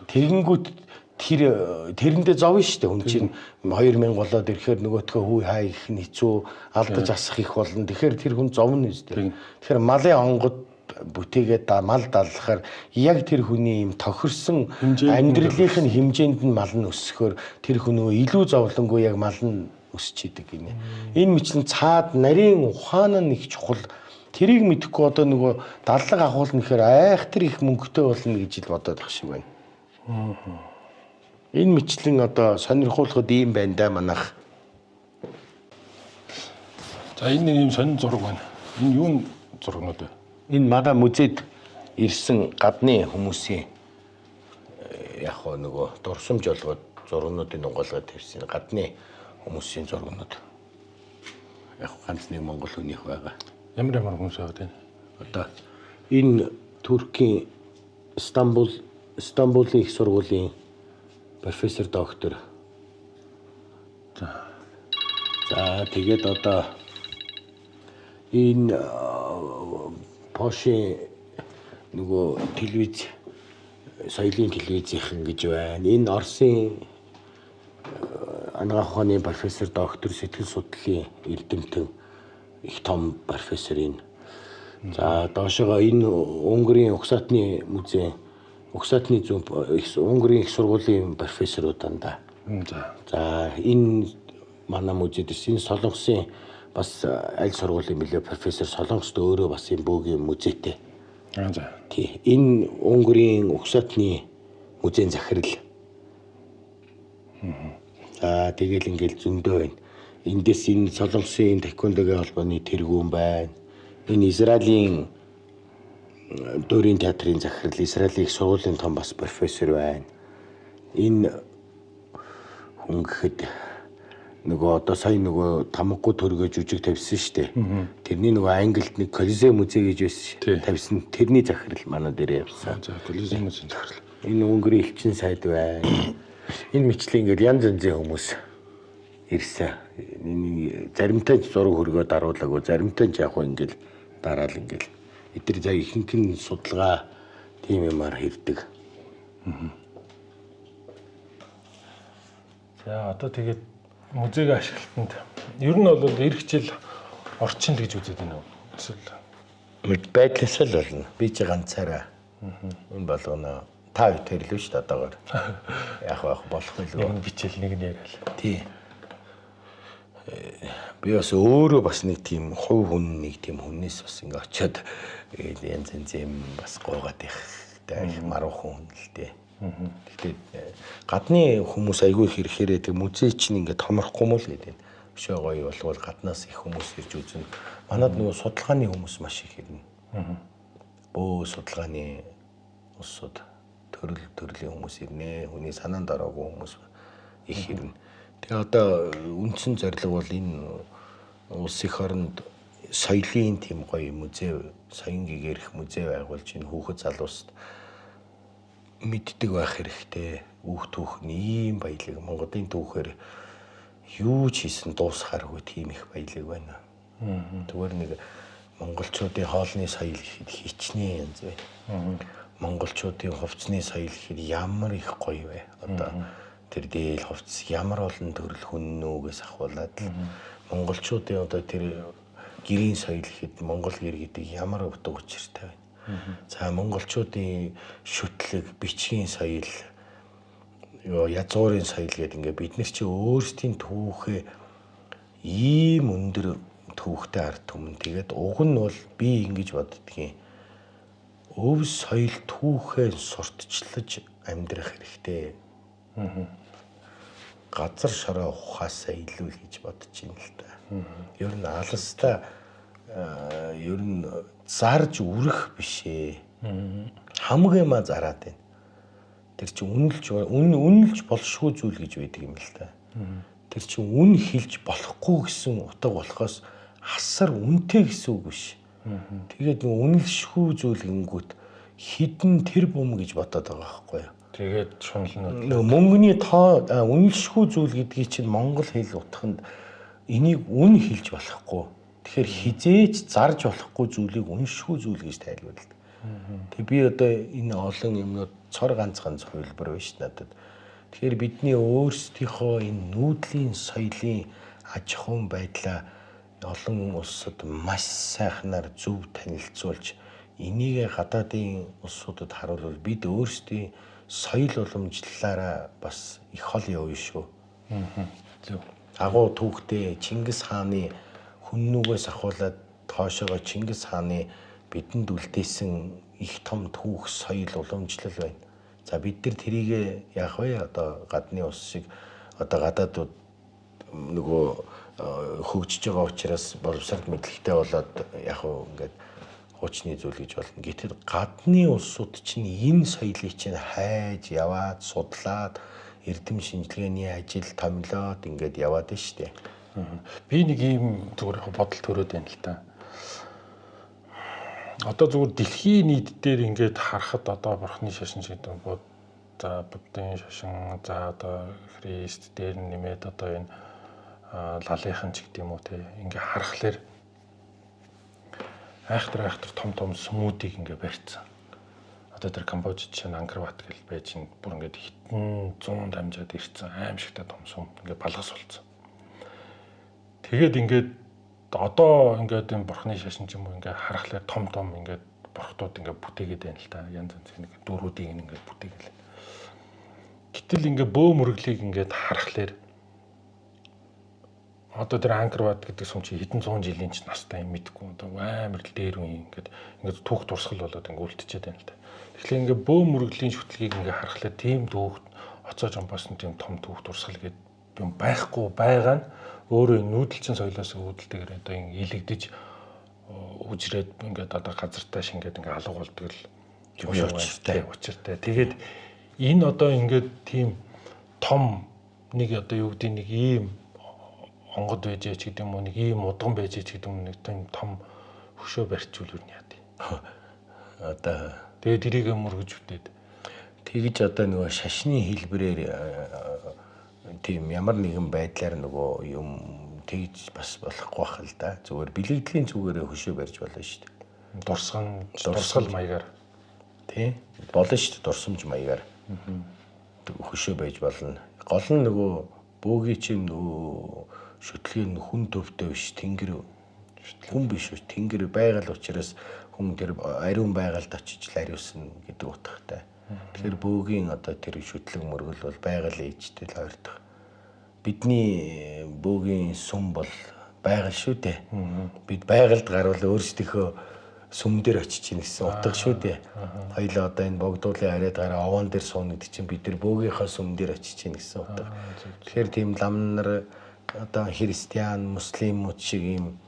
Тэгэнгүүт тэр тэрэндээ зовно шүү дээ. Хүн чинь 2000 болоод ирэхээр нөгөөтгөө хүү хаа их нь хэцүү алдаж асах их болно. Тэгэхээр тэр хүн зовно үстэй. Тэгэхээр малын онгод бүтээгээд мал даллахаар яг тэр хүний юм тохирсон амьдралынх нь хэмжээнд нь мал нь өсөхөөр тэр хүн нөгөө илүү зовлонгүй яг мал нь өсч идэг гинэ. Энэ мэтлэн цаад нарийн ухаан нь их чухал. Тэрийг мэдэхгүй одоо нөгөө даллага агуулна гэхээр айхтар их мөнгөтэй болно гэж л бодоод ах шиг байна. Энэ мэтлэн одоо сонирхуулахад ийм байна да манайх. За энэ нэг юм сонин зураг байна. Энэ юун зурагнууд вэ? Энэ манай музейд ирсэн гадны хүмүүсийн яг хоо нөгөө дурсамж болгоод зургнуудын нугалгаад тавьсан гадны хүмүүсийн зургнууд. Яг ганц нэг монгол хүнийх байгаа. Ямар ямар хүмүүс байгаа вэ? Одоо энэ Туркийн Стамбулын их сургуулийн профессор доктор. За тэгээд одоо энэ Пошийн нөгөө телевиз соёлын телевизийнхэн гэж байна. Энэ Оросын анагаах ухааны профессор доктор сэтгэл судлалын эрдэмтэн их том профессор энэ. За доошогоо энэ Унгарын угсаатны музей, угсаатны зүүн Унгарын их сургуулийн профессорууд дандаа. За энэ манай музейд энэ Солонгосын бас аль сургуулийн билээ профессор Солонгост өөрөө бас юм бөөгийн музейтэй. За. Тий. Энэ Унгарын угсаатны музейн захирал. За тэгэл ингээл зөндөө байна. Эндээс энэ Солонгосын тэквондогийн холбооны тэргүүн байна. Энэ Израилийн дөрийн театрын захирал, Израилийн их сургуулийн том бас профессор байна. Энэ хүн гэхэд нөгөө одоо сая нөгөө тамгагүй төргөө жүжиг тавьсан шүү дээ. Тэрний нөгөө Англид нэг Колизеум музей гэж байсан. Тавьсан тэрний захирал манай дээр явсан. За Колизеум музейн захирал. Энэ Өнгөрийн элчин сайд байна. Энэ мэтлээ ингээд янз янзын хүмүүс ирсэн. Энэ заримтай ч зураг хөргөө даруулаагүй, заримтай ч яг хөө ингээд дараал ингээд эдгээр за ихэнх нь судалгаа тийм юмар хэрдэг. За одоо тэгээд музейг ашиглалтанд ер нь бол эх жил орчин л гэж үзээд байна уу? Эсвэл мэд байдлаасаа л болно. Би чи ганцаараа энэ болгоно. Та хоёр тэрлээ шүү дээ одоогоор. Яг байх болох нэг байлгүй. нь бичээл нэг нь яриад. Тий. Би бас өөрөө бас нэг тийм хувь хүн нэг тийм хүнээс бас ингээ очиод янз янз юм бас гуугаад их тэ их маруухан хүн л дээ. Гэхдээ гадны хүмүүс айгүй их ирэхээрээ тэг музей чинь ингээ томрохгүй мó л гэдэг. Өшөө гоё болвол гаднаас их хүмүүс ирж үзнэ. Манад нөгөө судалгааны хүмүүс маш их ирнэ. Бөө судалгааны улсууд төрөл төрлийн хүмүүс ирнэ. Хүний санаанд ороогүй хүмүүс их ирнэ. Тэгээ одоо үндсэн зорилго бол энэ улс их оронд соёлын тийм гоё музей, соён гэгэрх музей байгуулж энэ хүүхэд залууст мэддэг байх хэрэгтэй. Үүх түүх нь ийм баялаг Монголын түүхээр юу ч хийсэн дуусахааргүй тийм их баялаг байна. Зүгээр нэг монголчуудын хоолны соёл гэхэд хичнээн янз байна. Монголчуудын хувцсны соёл гэхэд ямар их гоё вэ? Одоо тэр дээл хувцс ямар олон төрөл хүннүүгээс ахуулаад л монголчуудын одоо тэр гэрийн соёл гэхэд монгол гэр гэдэг ямар утга учиртай байна. За монголчуудын шүтлэг, бичгийн соёл, язгуурын соёл гэдэг ингээ бид нар чи өөрсдийн түүхээ ийм өндөр түүхтэй ард түмэн. Тэгээд уг нь бол би ингэж боддгийн. Өв соёл түүхээ сурталчлаж амьдрах хэрэгтэй. Газар шороо ухаасаа илүү л гэж бодож байна л да. Ер нь алстаа ер нь зарж үрэх биш ээ. Хамаг юмаа зараад байна. Тэр чинь үнэлж үнэлж болшгүй зүйл гэж байдаг юм л та. Тэр чинь үн хилж болохгүй гэсэн утга болохоос асар үнэтэй гэсэн үг биш. Тэгээд нэг үнэлшгүй зүйл гингүүт хідэн тэр бум гэж бодоод байгаа байхгүй юу? Тэгээд шунал нь Нөгөө мөнгөний тоо үнэлшгүй зүйл гэдгийг чинь монгол хэл утганд энийг үн хилж болохгүй. Тэгэхээр хизээч зарж болохгүй зүйлийг үншгүй зүйл гэж тайлбарладаг. Тэг би одоо энэ олон юмнууд цор ганц ганц хувилбар биш надад. Тэгэхээр бидний өөрсдийнхөө энэ нүүдлийн соёлын аж ахуйн байдлаа олон улсад маш сайхнаар зөв танилцуулж энийг гадаадын улсуудад харуулвал бид өөрсдийн соёл уламжлалаараа бас их хол явна шүү. Зөв. Агуу түүхтэй Чингис хааны хүннүүгээс ахуулаад тоошоогоо Чингис хааны бидэнд үлдээсэн их том түүх соёл уламжлал байна. За бид нар тэрийг яах вэ? Одоо гадны улс шиг одоо гадаадууд нөгөө хөгжиж байгаа учраас боловсрол мэдлэгтэй болоод яг уу ингээд хуучны зүйл гэж болно. Гэтэл гадны улсууд чинь энэ соёлыг чинь хайж яваад судлаад эрдэм шинжилгээний ажил томилоод ингээд яваад нь штэ. Би нэг ийм зүгээр бодол төрөөд байна л та. Одоо зүгээр дэлхийн нийт дээр ингээд харахад одоо бурхны шашин шиг бод за буддын шашин за одоо Христ дээр нь нэмээд одоо энэ лалынхан ч гэдэг юм уу те ингээ харахлаар айхтар том том сүмүүдийг ингээ барьцсан. Одоо тэр Камбож жишээ нь Ангкор Ват гэл байж ин бүр ингээд хитэн 100 дамжаад ирсэн аимшигтай том сүм ингээ балгас болцсон. Тэгээд ингээд одоо ингээд энэ бурхны шашин ч юм уу ингээд харахлаар том том ингээд бурхтууд ингээд бүтээгээд байна л та. Янз янз нэг дөрүүдийг ингээд бүтээгээл. Гэтэл ингээд бөө мөрөглийг ингээд харахлаар одоо тэр Ангкор Ват гэдэг сүм чи хэдэн зуун жилийн ч настай юм мэдэхгүй одоо амар л дээр үе ингээд ингээд түүх дурсгал болоод ингээд үлдчихэд байна л та. Тэгэхээр ингээд бөө мөрөглийн шүтлгийг ингээд харахлаар тийм түүх оцоо жомбоос нь тийм том түүх дурсгал гэдэг юм байхгүй байгаа нь өөрөө нүүдэлчин соёлоос үүдэлтэйгээр одоо ингээд илэгдэж үжрээд ингээд одоо газартаа шингээд ингээд алга болдог л юм учиртай. Тэгээд энэ одоо ингээд тийм том нэг одоо юу гэдэг нэг ийм онгод байж ч гэдэг юм уу нэг ийм удган байж ч гэдэг юм нэг тийм том хөшөө барьчвал юу яа тий. Одоо тэгээд тэрийг мөргөж үтээд. Тэгж одоо нөгөө шашны хэлбэрээр тийм ямар нэгэн байдлаар нөгөө юм тэгж бас болохгүй байх л да. Зүгээр бэлэгдлийн зүгээрээ хөшөө барьж болно шүү дээ. Дурсгал маягаар. Тий. Болно шүү дээ, дурсамж маягаар. Хөшөө байж болно. Гол нь нөгөө бөөгийн чинь нөгөө шүтлэг нь хүн төвтэй биш, тэнгэр хүн биш, тэнгэр байгаль учраас хүн тэр ариун байгальд очиж л ариусна гэдэг утгатай. Тэгэхээр бөөгийн одоо тэр шүтлэг мөргөл бол байгаль ээжтэй л ойртох. Бидний бөөгийн сүм бол байгаль шүү дээ. Бид байгальд гарвал өөрсдийнхөө сүм дээр очиж ийн гэсэн утга шүү дээ. Хоёлаа одоо энэ богдуулын ариад гараа овоон дээр сууна гэдэг чинь бид нар бөөгийнхөө сүм дээр очиж ийн гэсэн утга. Тэгэхээр тийм лам нар одоо христиан, муслимууд шиг ийм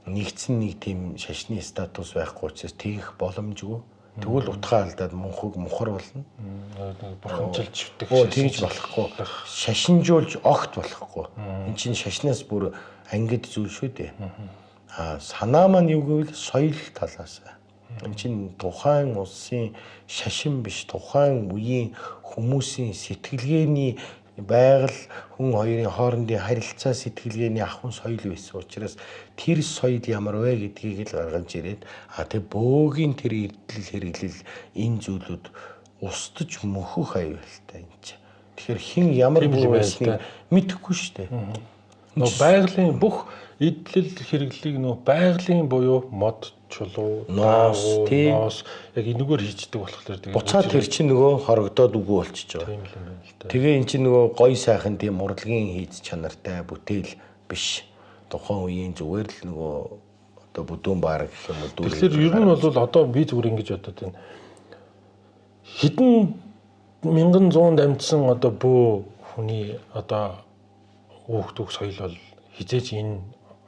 нэгдсэн нэг тийм шашны статус байхгүй учраас тэгэх боломжгүй. Тэгвэл утгаа алдаад мунхаг мухар болно. Бурханчилж шүтэх. Тэгж болохгүй. Шашинжуулж огт болохгүй. Энд чинь шашнаас бүр ангид зүйл шүү дээ. Аа санаа маань юу гэвэл соёл талаас. Энд чинь тухайн улсын шашин биш, тухайн үеийн хүмүүсийн сэтгэлгээний байгаль хүн хоёрын хоорондын харилцаа сэтгэлгээний ахуйн соёл байсан учраас тэр соёл ямар вэ гэдгийг л гаргаж ирээд тэр бөөгийн тэр эрдлэл хэрэглэл энэ зүйлүүд устж мөхөх аюултай энэ чинь. Тэгэхээр хэн ямар бөө байсныг мэдэхгүй шүү дээ. Нөө байгалийн бүх эдлэл хэрэглэлийг нөө байгалийн буюу мод, чулуу, ноос, яг энэгээр хийждэг болохоор тэгээд буцаад тэр чинь нөгөө хорогдоод үгүй болчихж байгаа. Тийм л юм байна л да. Тэгээ эн чинь нөгөө гой сайхан тийм урлагийн хийц чанартай бүтээл биш. Тухайн үеийн зүгээр л нөгөө одоо бүдүүн баар гэх юм уу. Тэгэхээр ер нь бол одоо би зүгээр ингэж бодод байна. Хэдэн 1100 дамжсан одоо бөө хүний одоо өөхдөг соёл бол хизээч энэ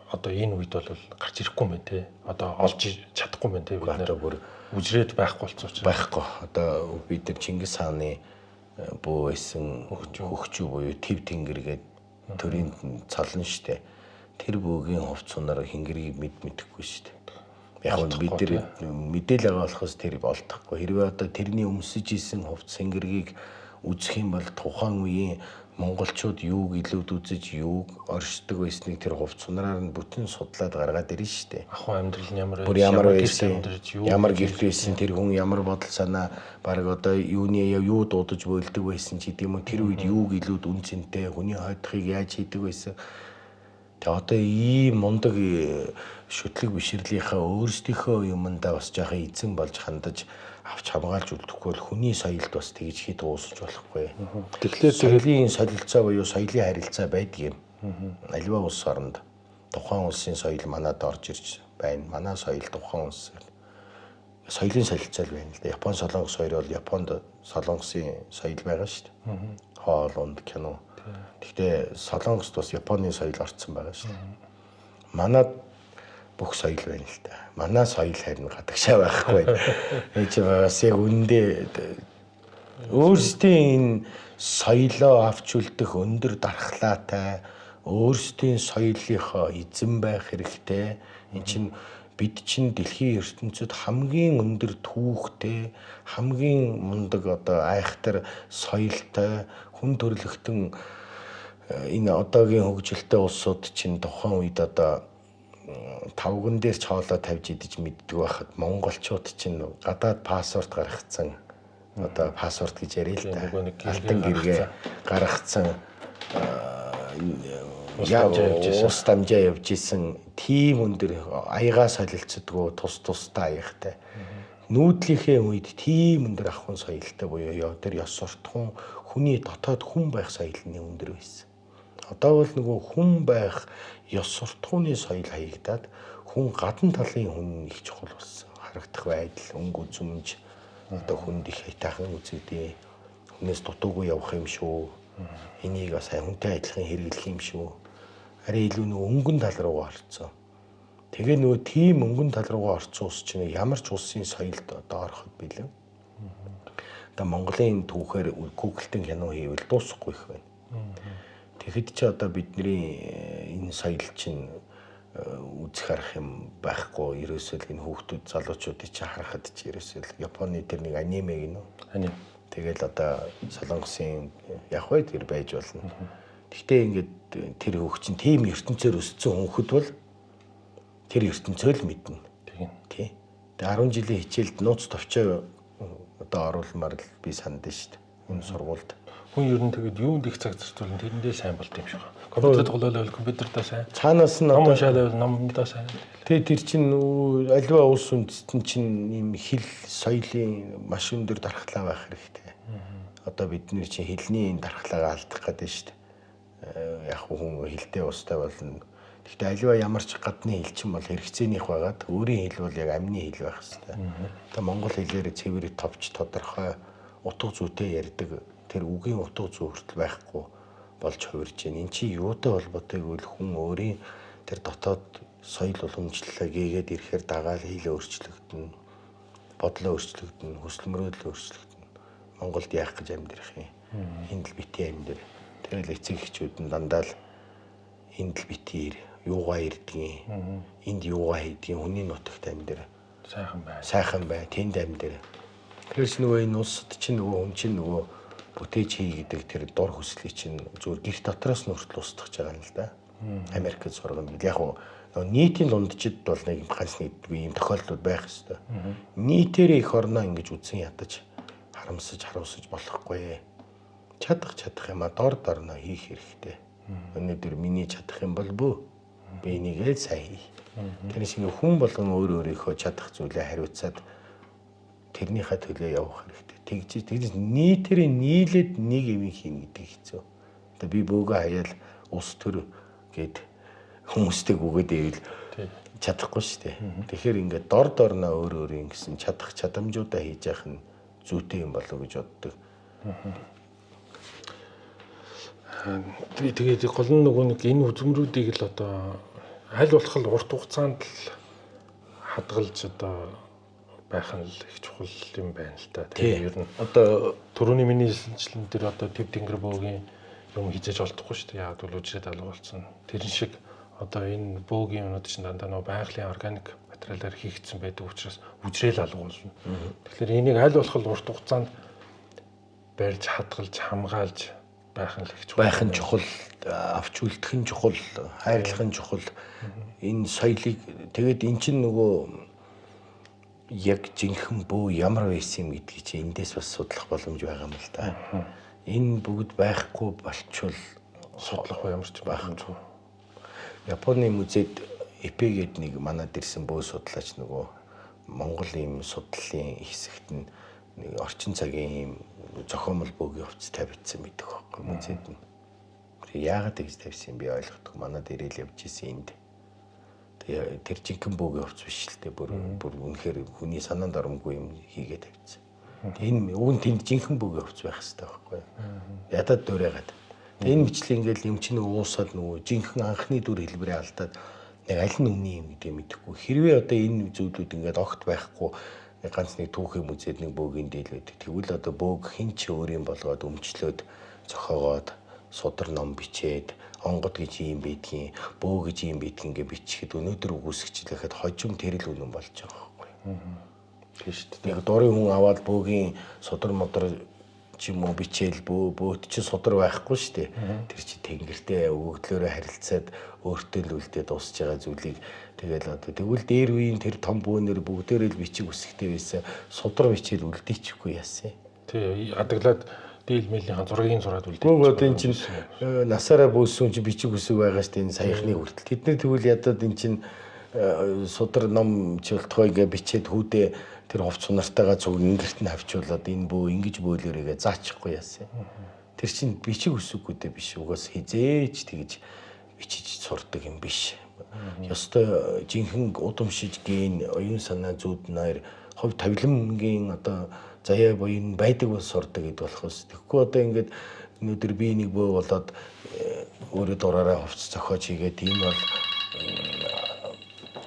одоо энэ үед бол гарч ирэхгүй юм байна те. Одоо олж чадахгүй юм байна те бид нар бүр үжрээд байхгүй болсон учраас. Байхгүй. Одоо бид нар Чингис хааны бөө байсан хөгчүү буюу төв тэнгэр гээд төрийн цална штэ. Тэр бөөгийн хувцсунаар хингэрийг мэдэхгүй штэ. Яг нь бид нар мэдээлэл байгаа болохоос тэр болтохгүй. Хэрвээ одоо тэрний өмсөж исэн хувцс хингэргийг үзэх юм бол тухайн үеийн монголчууд юуг илүүд үзэж, юуг оршдог байсныг тэр хувц сунараар нь бүтэн судлаад гаргаад ирнэ шүү дээ. Ахуй амьдрал нь ямар ямар байсан, ямар гэрт байсан, тэр хүн ямар бодол санаа, бараг одоо юуны юу дуудаж бөөлдөг байсан ч гэдэг юм уу, тэр үед юуг илүүд үн цэнтэй, хүний хойдохыг яаж хийдэг байсан. Тэгээ одоо ийм мундаг шүтлэг бишрлийнхаа өөрсдийнхөө юмдаа бас жаахан эзэн болж хандаж авч хамгаалж үлдэхгүй бол хүний соёлд бас тэгж хэд уусч болохгүй. Тэгэхээр соёлын солилцоо буюу соёлын харилцаа байдаг юм. Аливаа улс оронд тухайн улсын соёл манад орж ирж байна. Манай соёл тухайн улс соёлын солилцоо л байна л да. Япон, Солонгос хоёр бол Японд Солонгосын соёл байгаа шүү дээ. Хоол, унд, кино. Гэхдээ Солонгост бас Японы соёл орцсон байгаа шүү дээ. Манад бүх соёл байна л да. Манай соёл харин гадагшаа байхгүй. Ээж бас яг үндэ өөрсдийн энэ соёлоо авч үлдэх өндөр дархлаатай, өөрсдийн соёлынхоо эзэн байх хэрэгтэй. Энд чинь бид чинь дэлхийн ертөнцид хамгийн өндөр түүхтэй, хамгийн мундаг одоо айхтар соёлтой хүн төрөлхтөн энэ одоогийн хөгжилтэй улсууд чинь тухайн үед одоо тавган дээр ч хоолоо тавьж идэж мэддэг байхад монголчууд чинь гадаад паспорт гаргацсан, одоо паспорт гэж яриа л да. Алтан гэргээ гаргацсан, ус дамжаа явж исэн тийм өндөр аягаа солилцдгоо, тус тустай аягтай. Нүүдлийнхээ үед тийм өндөр ахуйн соёлтой буюу тэр ёс суртахуун хүний дотоод хүн байх соёл нь өндөр байсан. Одоо бол нөгөө хүн байх ёс суртахууны соёл хаягдаад хүн гадна талын хүн их чухал болсон. Харагдах байдал, өнгө үзэмж одоо хүнд их хайтайхан үзэгдээ. Хүнээс дутуугүй явах юм шүү. Энийг бас хүнтэй адилхан хэрэглэх юм шүү. Арай илүү нөгөө өнгөн тал руугаа орцсон. Тэгээ нөгөө тийм өнгөн тал руугаа орцсон ус чинь ямар ч улсын соёлд одоо ороход бэлэн. Одоо Монголын түүхээр Google-ийн кино хийвэл дуусахгүй их байна. Тэгэхэд чи одоо бидний энэ соёл чинь үзэх арах юм байхгүй. Ерөөсөө л энэ хүүхдүүд залуучуудыг чи харахад чи ерөөсөө л Японы тэр нэг аниме гинүү. Аниме. Тэгэл одоо Солонгосын яг вэ тэр байж болно. Гэхдээ ингээд тэр хүүхд чинь тийм ертөнцөөр өссөн хүүхэд бол тэр ертөнцөө л мэднэ. Тий. Тэгээ 10 жилийн хичээлд нууц товчоо одоо оруулмаар л би сандсан шүү дээ. Энэ сургуульд. Хүн ер нь тэгээд юунд их цаг зарцуулна тэрэндээ сайн болд юм шиг байна. Компьютер тоглоол компьютердаа сайн. Цаанаас нь ном уншаал байвал номдоо сайн. Тэгээ тэр чинь аливаа улс үндэстэн чинь ийм хэл соёлын маш өндөр дархлаа байх хэрэгтэй. Одоо бид нэр чинь хэлний энэ дархлаагаа алдах гэдэг шүү дээ. Яг хүн хэлтэй устай болно. Гэхдээ аливаа ямар ч гадны хэл чинь бол хэрэгцээнийх байгаад өөрийн хэл бол яг амны хэл байх хэрэгтэй. Одоо монгол хэлээр цэвэр товч тодорхой утга зүйтэй ярьдаг тэр үгийн утга зүй хүртэл байхгүй болж хувирж байна. Энд чинь юутай холбоотой гэвэл хүн өөрийн тэр дотоод соёл уламжлалаа гээгээд ирэхээр дагаал хэл өөрчлөгдөнө, бодлоо өөрчлөгдөнө, хүсэл мөрөөдөл өөрчлөгдөнө. Монголд яах гэж амьдрах юм? Энд л битгий амьдр. Тэгэл эцэг эхчүүд нь дандаа л энд л битгий ир, юугаа ирдгийг, энд юугаа хийдгийг, хүний нутагт амьдр. Сайхан бай. Сайхан бай, тэнд амьдр. Тэгэхээр нөгөө энэ улсад чинь нөгөө хүн чинь нөгөө бүтээж хий гэдэг тэр дур хүслийг чинь зүгээр гэрт дотроос нь хүртэл устгах байгаа юм л да. Америкт сургам. Яг нөгөө нийтийн дунджид бол нэг ганц нэг ийм тохиолдлууд байх ёстой. Нийтээрээ эх орноо ингэж үзэн ядаж харамсаж харуулсаж болохгүй. Чадах юмаа дор дорноо хийх хэрэгтэй. Өнөөдөр миний чадах юм бол бөө. Би энийгээ сайн хий. Тэрнээс ингээ хүн болгон өөр өөрийнхөө чадах зүйлээ хариуцаад тэрнийхээ төлөө явах хэрэгтэй. Тэгж нийтээрээ нийлээд нэг юм хийнэ гэдэг хэцүү. Одоо би бөөгөө хаяал улс төр гээд хүмүүстэй гүгээд ивэл чадахгүй шүү дээ. Тэгэхээр ингээд дор дорноо өөр өөр ингэсэн чадах чадамжуудаа хийж яах нь зүйтэй юм болов уу гэж боддог. Би тэгээд гол нь нөгөө нэг энэ үзмрүүдийг л одоо аль болох л урт хугацаанд л хадгалж одоо байх нь л их чухал юм байна л да. Тэгээ ер нь одоо түрүүний миний хэлсэнчлэн тэр одоо төв тэнгэр бөөгийн юм хизээж олдохгүй шүү дээ. Яг бол үжрээд алга болсон. Тэрэн шиг одоо энэ бөөгийн юмнууд чинь дандаа нөгөө байгалийн органик материалаар хийгдсэн байдаг учраас үжрээл алга болно. Тэгэхээр энийг аль болох л урт хугацаанд барьж хадгалж хамгаалж байх нь л их чухал. Байх нь чухал, авч үлдэх нь чухал, хайрлах нь чухал. Энэ соёлыг тэгээд эн чинь нөгөө яг жинхэнэ бөө ямар байсан юм гэдгийг чи эндээс бас судлах боломж байгаа юм л да. Энэ бүгд байхгүй болчвол судлах ямар ч боломжгүй. Японы музейд Эпе гээд нэг манад ирсэн бөө судлаач нөгөө Монгол ийм судлалын хэсэгт нь нэг орчин цагийн ийм зохиомол бөөгийн хувцас тавьчихсан байдаг байхгүй музейд нь. Тэр яагаад тэгж тавьсан юм би ойлгохгүй. Манад ирээл явж исэн энд. Тэр жинхэнэ бөөгийн хувцас биш л дээ. Бүр үнэхээр хүний санаанд оромгүй юм хийгээ тавьчихсан. Энэ уг нь тэнд жинхэнэ бөөгийн хувцас байх хэрэгтэй байхгүй. Ядаад дуурайгаад. Энэ мэтлэг ингээл юм чинь уусаад нөгөө жинхэнэ анхны дүр хэлбэрээ алдаад яг аль нь үнэн юм гэдгийг мэдэхгүй. Хэрвээ одоо энэ зүйлүүд ингээд огт байхгүй ганц нэг түүхийн музейд нэг бөөгийн дээл байдаг. Тэгвэл одоо бөөг хэн ч өөрийн болгоод өмчлөөд зохиогоод судар ном бичээд онгод гэж юм байдгийн, бөө гэж юм байдгийн гэж бичихэд өнөөдөр үгүйсгэжлэхэд хожим тэр л үнэн болж байгаа байхгүй. Тийм шүү дээ. Яг дурын хүн аваад бөөгийн судар модар ч юм уу бичээл бөөт чи судар байхгүй шүү дээ. Тэр чи тэнгэртэй өгөгдлөөрөө харилцаад өөртөө л үлдээ дуусж байгаа зүйлийг тэгэл одоо тэгвэл дээр үеийн тэр том бөөнөр бүгдээрээ л бичиг үсгтэй байсан судар бичээл үлдээчихгүй яасан. Тий, адаглаад дээл мэлийнхаа зургийг зураад үлдээчих. Гүү одоо эн чинь насаараа бөөссөн чинь бичиг үсэг байгаа шүү дээ энэ саяхны хүртэл. Тэд нар тэгвэл ядаад эн чинь судар ном ч болтгой гэ бичээд хүүдээ тэр хувц сунартайгаа цуг ингэрт нь авчуулаад энэ бөө ингэж бөөлөрийгээ заачихгүй яасан. Тэр чинь бичиг үсэггүйдээ биш угаас хизээж тэгж бичиж сурдаг юм биш. Ёстой жинхэнэ удамшиж ген оюун санаа зүүд нар хувь тавилангийн одоо заяа буян байдаг бол сурдаг гэд болохоос тэгэхгүй одоо ингээд өнөөдөр би нэг бөө болоод өөрөө дураараа хувц зохиож хийгээд энэ бол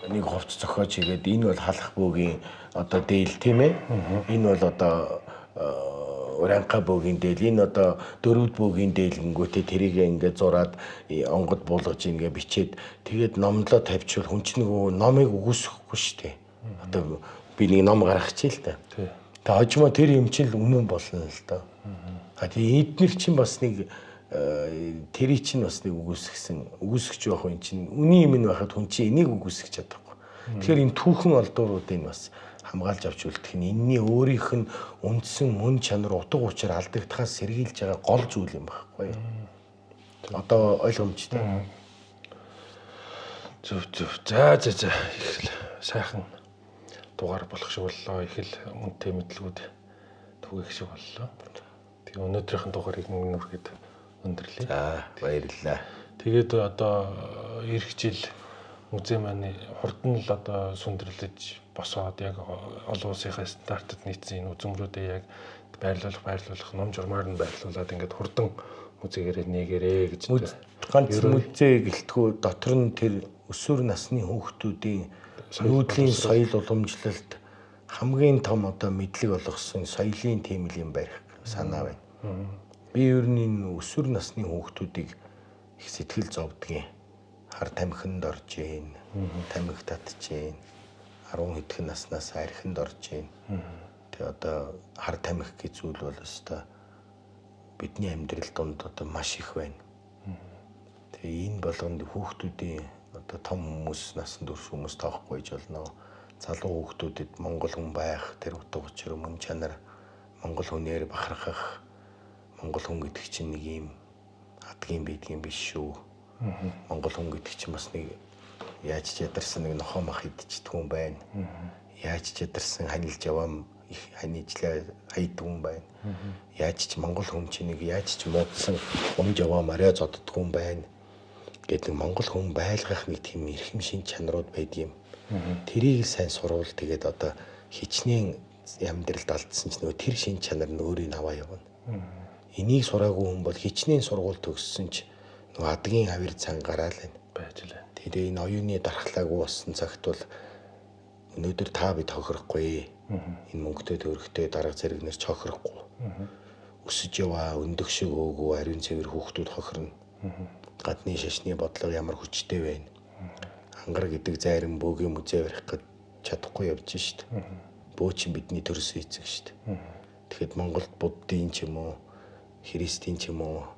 нэг хувц зохиож хийгээд энэ бол халах бөөгийн одоо дээл тийм ээ. Энэ бол одоо уранга бөөгийн дээл, энэ одоо дөрөвд бөөгийн дээл гингүүтээ тэрийг ингээд зураад онгод буулгаж ингээ бичээд тэгээд номлоо тавьчихвал хүн чинь нөгөө номыг үгүйсэхгүй шүү дээ. Одоо би нэг ном гаргачих л та. Тэгээ хожимо тэр юм чинь л үнэн болно л доо. А тэгээ эднэр чинь бас нэг тэрий чинь бас нэг үгүйсгсэн үгүйсгэж байх хүн чинь үний юм нь байхад хүн чинь энийг үгүйсгэж чадахгүй. Тэгэхээр энэ түүхэн олдууруудыг бас хамгаалж авч үлдэх нь энэний өөрийнх нь үндсэн мөн чанар утга учир алдагдахаас сэргийлж байгаа гол зүйл юм байхгүй юу? Одоо ойлгомжтой. Зөв зөв. За за за. Их л сайхан дугаар болох шиг боллоо. Их л үнэтэй мэдлгүүд түгээх шиг боллоо. Тэгээ өнөөдрийнхэн дугаарыг нүргээд өндөрлөе. За баярлалаа. Тэгээд одоо эх жил музей маань хурдан л одоо сүндэрлэж босоод яг олон улсынхаа стандартад нийцсэн энэ үзмрүүдээ яг байрлуулах ном журмаар нь байрлуулад ингээд хурдан музейгээрээ нээгэрээ гэж ганц музей гэлтгүү дотор нь тэр өсвөр насны хүүхдүүдийн нүүдлийн соёл уламжлалт хамгийн том одоо мэдлэг олгосон соёлын тэмэл юм барих санаа байна. Би ер нь энэ өсвөр насны хүүхдүүдийг их сэтгэл зовдгийн. Хар тамхинд орж гин, тамхи татж гин, 10 хэдхэн наснаас архинд орж гин. Тэгээ одоо хар тамхи гэж зүйл бол өстой бидний амьдрал донд одоо маш их байна. Тэгээ энэ болгонд хүүхдүүдийн одоо том хүмүүс насанд хүрсэн хүмүүс тоохгүй байж болно. Залуу хүүхдүүдэд монгол хүн байх тэр утга учир мөн чанар, монгол хүнээр бахархах, монгол хүн гэдэг чинь нэг юм адгийн бидгийн биш шүү. Монгол хүн гэдэг чинь бас нэг яаж ч ядарсан нэг нохоо мах идчихдэг хүн байна. Яаж ч ядарсан ханилж яваа их ханижлаа хайдаг хүн байна. Яаж ч монгол хүн чинь нэг яаж ч муудсан умж яваа мариа зодддаг хүн байна гэдэг монгол хүн байлгах нэг тийм эрхэм шин чанарууд байдаг юм. Тэрийг сайн сурвал тэгээд одоо хичнээн амьдралд алдсан ч нөгөө тэр шин чанар нь өөрийг аваа явна. Энийг сураагүй хүн бол хичнээн сургууль төгссөн ч нөгөө адгийн авир цан гараал байна. Байж лээ. Тэгээ энэ оюуны дархлаагүй болсон цагт бол өнөөдөр та бид хохирохгүй. Энэ мөнгөтэй төрхтэй дарга зэрэг нэр ч хохирохгүй. Өсөж яваа өндөг шиг өөгүй ариун цэвэр хүүхдүүд хохирно. Гадны шашны бодлого ямар хүчтэй байна. Ангар гэдэг зайран бөөгийн музей барих гэж чадахгүй явж шít. Бөө чинь бидний төрсөн эцэг шít. Тэгэхэд Монголд буддын ч юм уу, христийн ч юм уу,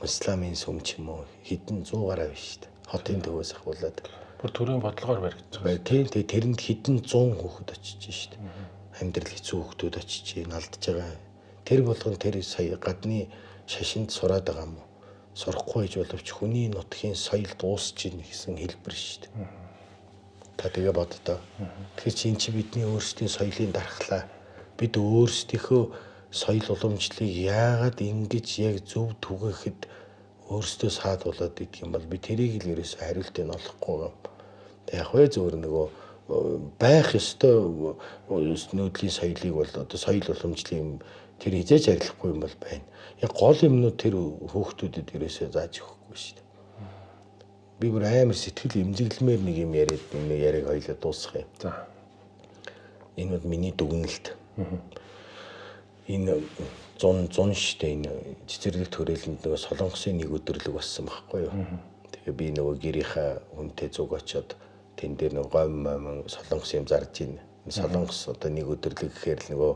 мусламын сүм ч юм уу хэдэн 100 гаруй биш шít. Хотын төвөөс ахуулаад бүр төрийн бодлогоор баригдаж байгаа. Тийм тэгээ тэрэнд хэдэн 100 хүүхэд очиж шít. Амьдрал хэцүү хүүхдүүд очиж алдж байгаа. Тэр болгон тэр сая гадны шашинд сураад байгаа юм уу? Сурахгүй гэж боловч хүний нутгийн соёл дуусч ийн гэсэн хэлбэр шүү дээ. Та тэгээ боддоо. Тэгэхээр чи энэ чи бидний өөрсдийн соёлын дархлаа. Бид өөрсдийнхөө соёл уламжлалыг яагаад ингэж яг зөв түгээхэд өөрсдөө саад болоод идэх юм бол би тэрийг л ерөөсөө хариултыг нь олохгүй юм. Тэг яг вэ зөвөр нөгөө байх ёстой нүүдлийн соёлыг бол одоо соёл уламжлалын тэр хизээж арилахгүй юм бол байна. Яг гол юмнууд тэр хүүхдүүдэд ерөөсөө зааж өгөхгүй шүү дээ. Би бүр амар сэтгэл эмзэглэмээр нэг юм яриад нэг яриаг хоёлаа дуусгах юм. За. Энэ бол миний дүгнэлт. Энэ 100 шүү дээ. Энэ цэцэрлэг төрөлөнд нөгөө Солонгосын нэг өдөрлөг болсон байхгүй юу? Тэгээ би нөгөө гэрийнхаа хүнтэй зүг очиод тэн дээр нөгөө гомь момон Солонгос юм зарж ийн. Солонгос одоо нэг өдөрлөг гэхээр л нөгөө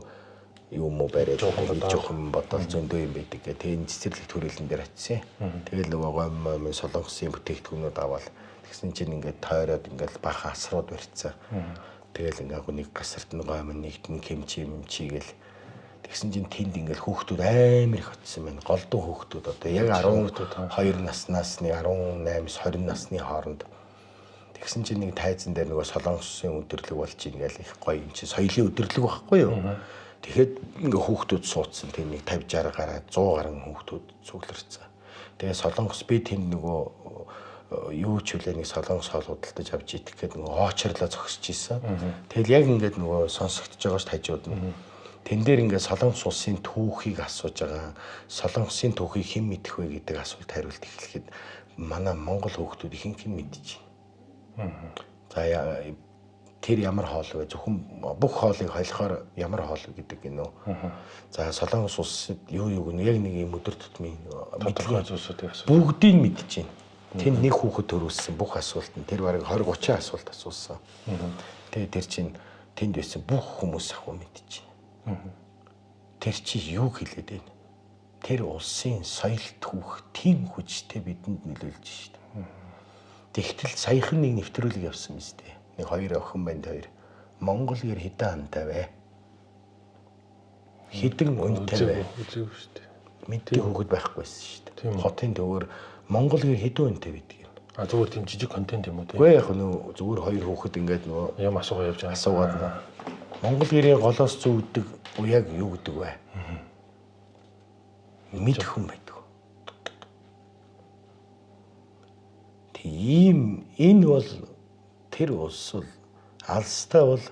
юм уу бариад жоохон бодол зөндөө юм байдаг гэх. Тэгээ энэ цэцэрлэг төрөлн дээр очив. Тэгэл нөгөө гомь момон Солонгосын бүтээгдэхүүнүүд аваад тэгсэн чинь ингээд тойроод ингээд бахан асрууд барьцсан. Тэгэл ингээд нэг гасарт нь гомь нэгт нь кимчи мимчи гэл тэгсэн чинь тэнд ингээд хүүхдүүд амар их очсон байна. Голдуу хүүхдүүд одоо яг 12 наснаас нэг 18-с 20 насны хооронд. Тэгсэн чинь нэг тайзан дээр нөгөө Солонгосын өдөрлөг болж ийн гэл их гоё юм чи соёлын өдөрлөг байхгүй юу? Тэгэхэд ингээ хүүхдүүд суудсан тийм нэг 50 60 гараа 100 гаруй хүүхдүүд цугларсан. Тэгээ Солонгос би тэнд нөгөө юу ч үлээ нэг Солонгос хоол худалдаж авч идэх гээд нөгөө оочирлоо зогсож исэн. Тэгэл яг ингээд нөгөө сонсогдож байгаа ш хажууд нь. Тэн дээр ингээд Солонгос улсын түүхийг асууж байгаа. Солонгосын түүхийг хэн мэдэх вэ гэдэг асуулт хариулт эхлэхэд манай монгол хүүхдүүд ихэнх нь мэдчихэв. За тэр ямар хоол вэ? Зөвхөн бүх хоолыг холихоор ямар хоол гэдэг гинөө. За Солонгос улсад юу юу гэнэ яг нэг юм өдөр тутмын тодорхой зүйлсүүдийг асуу. Бүгдийг мэдчихэв. Тэнд нэг хүүхэд төрүүлсэн бүх асуулт нь тэр бараг 20 30 асуулт асуусан. Тэгээ тэр чинь тэнд байсан бүх хүмүүс ах уу мэдчихэв. Тэр чи юу хэлээд байна? Тэр улсын соёл түүх тийм хүчтэй бидэнд нөлөөлж шít. Тэгтэл саяхан нэг нэвтрүүлэг явсан биз дээ. Нэг хоёр охин банд хоёр. Монгол гэр хэдэн хантай вэ? Хэдэн үнэтэй вэ? Үзээгүй шүү дээ. Мэддэг хүүхэд байхгүйсэн шүү дээ. Хотын төвөр Монгол гэр хэдэн үнэтэй байдаг юм. А зүгээр тийм жижиг контент юм уу те? Үгүй яг нөө зүгээр хоёр хүүхэд ингээд нөгөө юм асуугаа явж байгаа. Асуугаад нөө. Монгол гэрийн голоос зүүдэг уяаг юу гэдэг вэ? Мэдэх хүн байдаг. Тийм энэ бол тэр улс бол алстай бол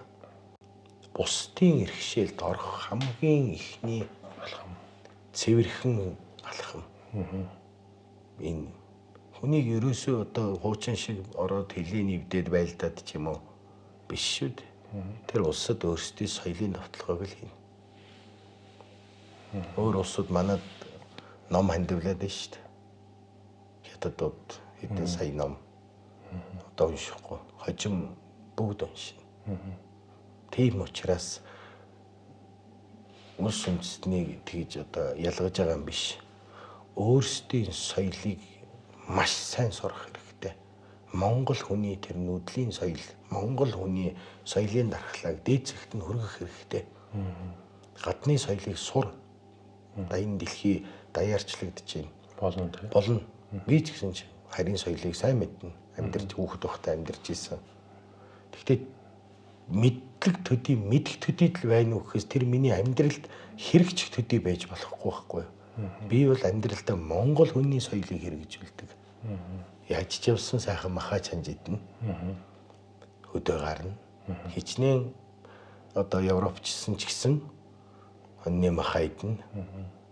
бусдын эрхшээлд орох хамгийн ихний алхам. Цэвэрхэн алхам. Энэ хүнийг ерөөсөө одоо хуучин шиг ороод хэлээ нэвдээд байлдаад ч юм уу биш шүү дээ. Тэр улсад өөрсдийн соёлын довтлогоог л хийнэ. Өөр улсууд манад ном хандивлаад байна шүү дээ. Хятадууд хэдэн сая ном одоо уншихгүй. Хожим бүгд уншина. Тийм учраас улс үндэстнийг тэгж одоо ялгаж байгаа юм биш. Өөрсдийн соёлыг маш сайн сурах хэрэгтэй. Монгол хүний тэр нүдлийн соёл, Монгол хүний соёлын дархлааг дээд зэгт нь хүргэх хэрэгтэй. Гадны соёлыг сур. Энэ дэлхий даяарчлагдаж байна. Болно тийм. Болно. Би ч гэсэн ч харийн соёлыг сайн мэднэ. Амьдарч хүүхэд байхдаа амьдарч ирсэн. Гэхдээ мэдлэг төдий мэдэх төдийд л байна уу гэхээс тэр миний амьдралд хэрэгжих төдий байж болохгүй байхгүй юу? Би бол амьдралдаа монгол хүний соёлыг хэрэгжүүлдэг. Яаж ч явсан сайхан махаа чанж идэнэ. Хөдөө гарна. Хичнээн одоо европчсэн ч гэсэн хоньны махаа идэнэ.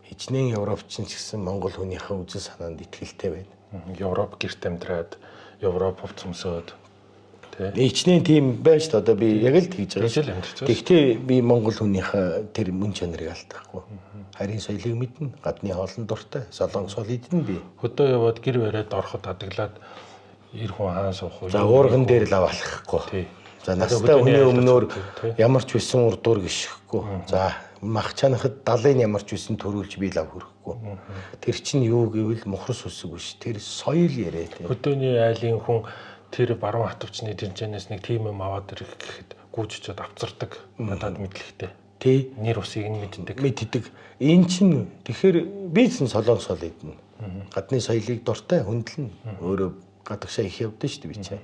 Хичнээн европчин ч гэсэн монгол хүнийхээ үзэл санаанд итгэлтэй байна. Европ гэрт амьдраад, Европ хувц өмсөөд тий. Хичнээн тийм байж та одоо би яг л тэгж байгаа. Тэгтээ би монгол хүнийхээ тэр мөн чанарыг алдахгүй. Харин соёлыг мэднэ, гадны хоолн дуртай, солонгос хоол идэнэ би. Хөдөө яваад гэр бариад ороход адаглаад эр хүн хаан суух уу? За уурган дээр лав алхахгүй. За настай хүний өмнөөр ямар ч бисэн ур дур гიშгэхгүй. За мах чанахад далын ямар ч бисэн төрүүлж би лав хөрөхгүй. Тэр чинь юу гэвэл мухарс үсэг биш. Тэр соёл яриа тий. Хөдөөний айлын хүн тэр баруун хатвчны тэнцэнээс нэг тийм юм аваад ирэх гэхэд гүйж очиод авцардаг. Надад мэдлэгтэй. Тий. Нэр усыг нь мэддэг. Мэддэг. Энэ чинь тэгэхээр би ч солонгос хоол идэнэ. Гадны соёлыг дуртай хүндлэнэ. Өөрөө гадагшаа их явдсан шүү дээ би чинь.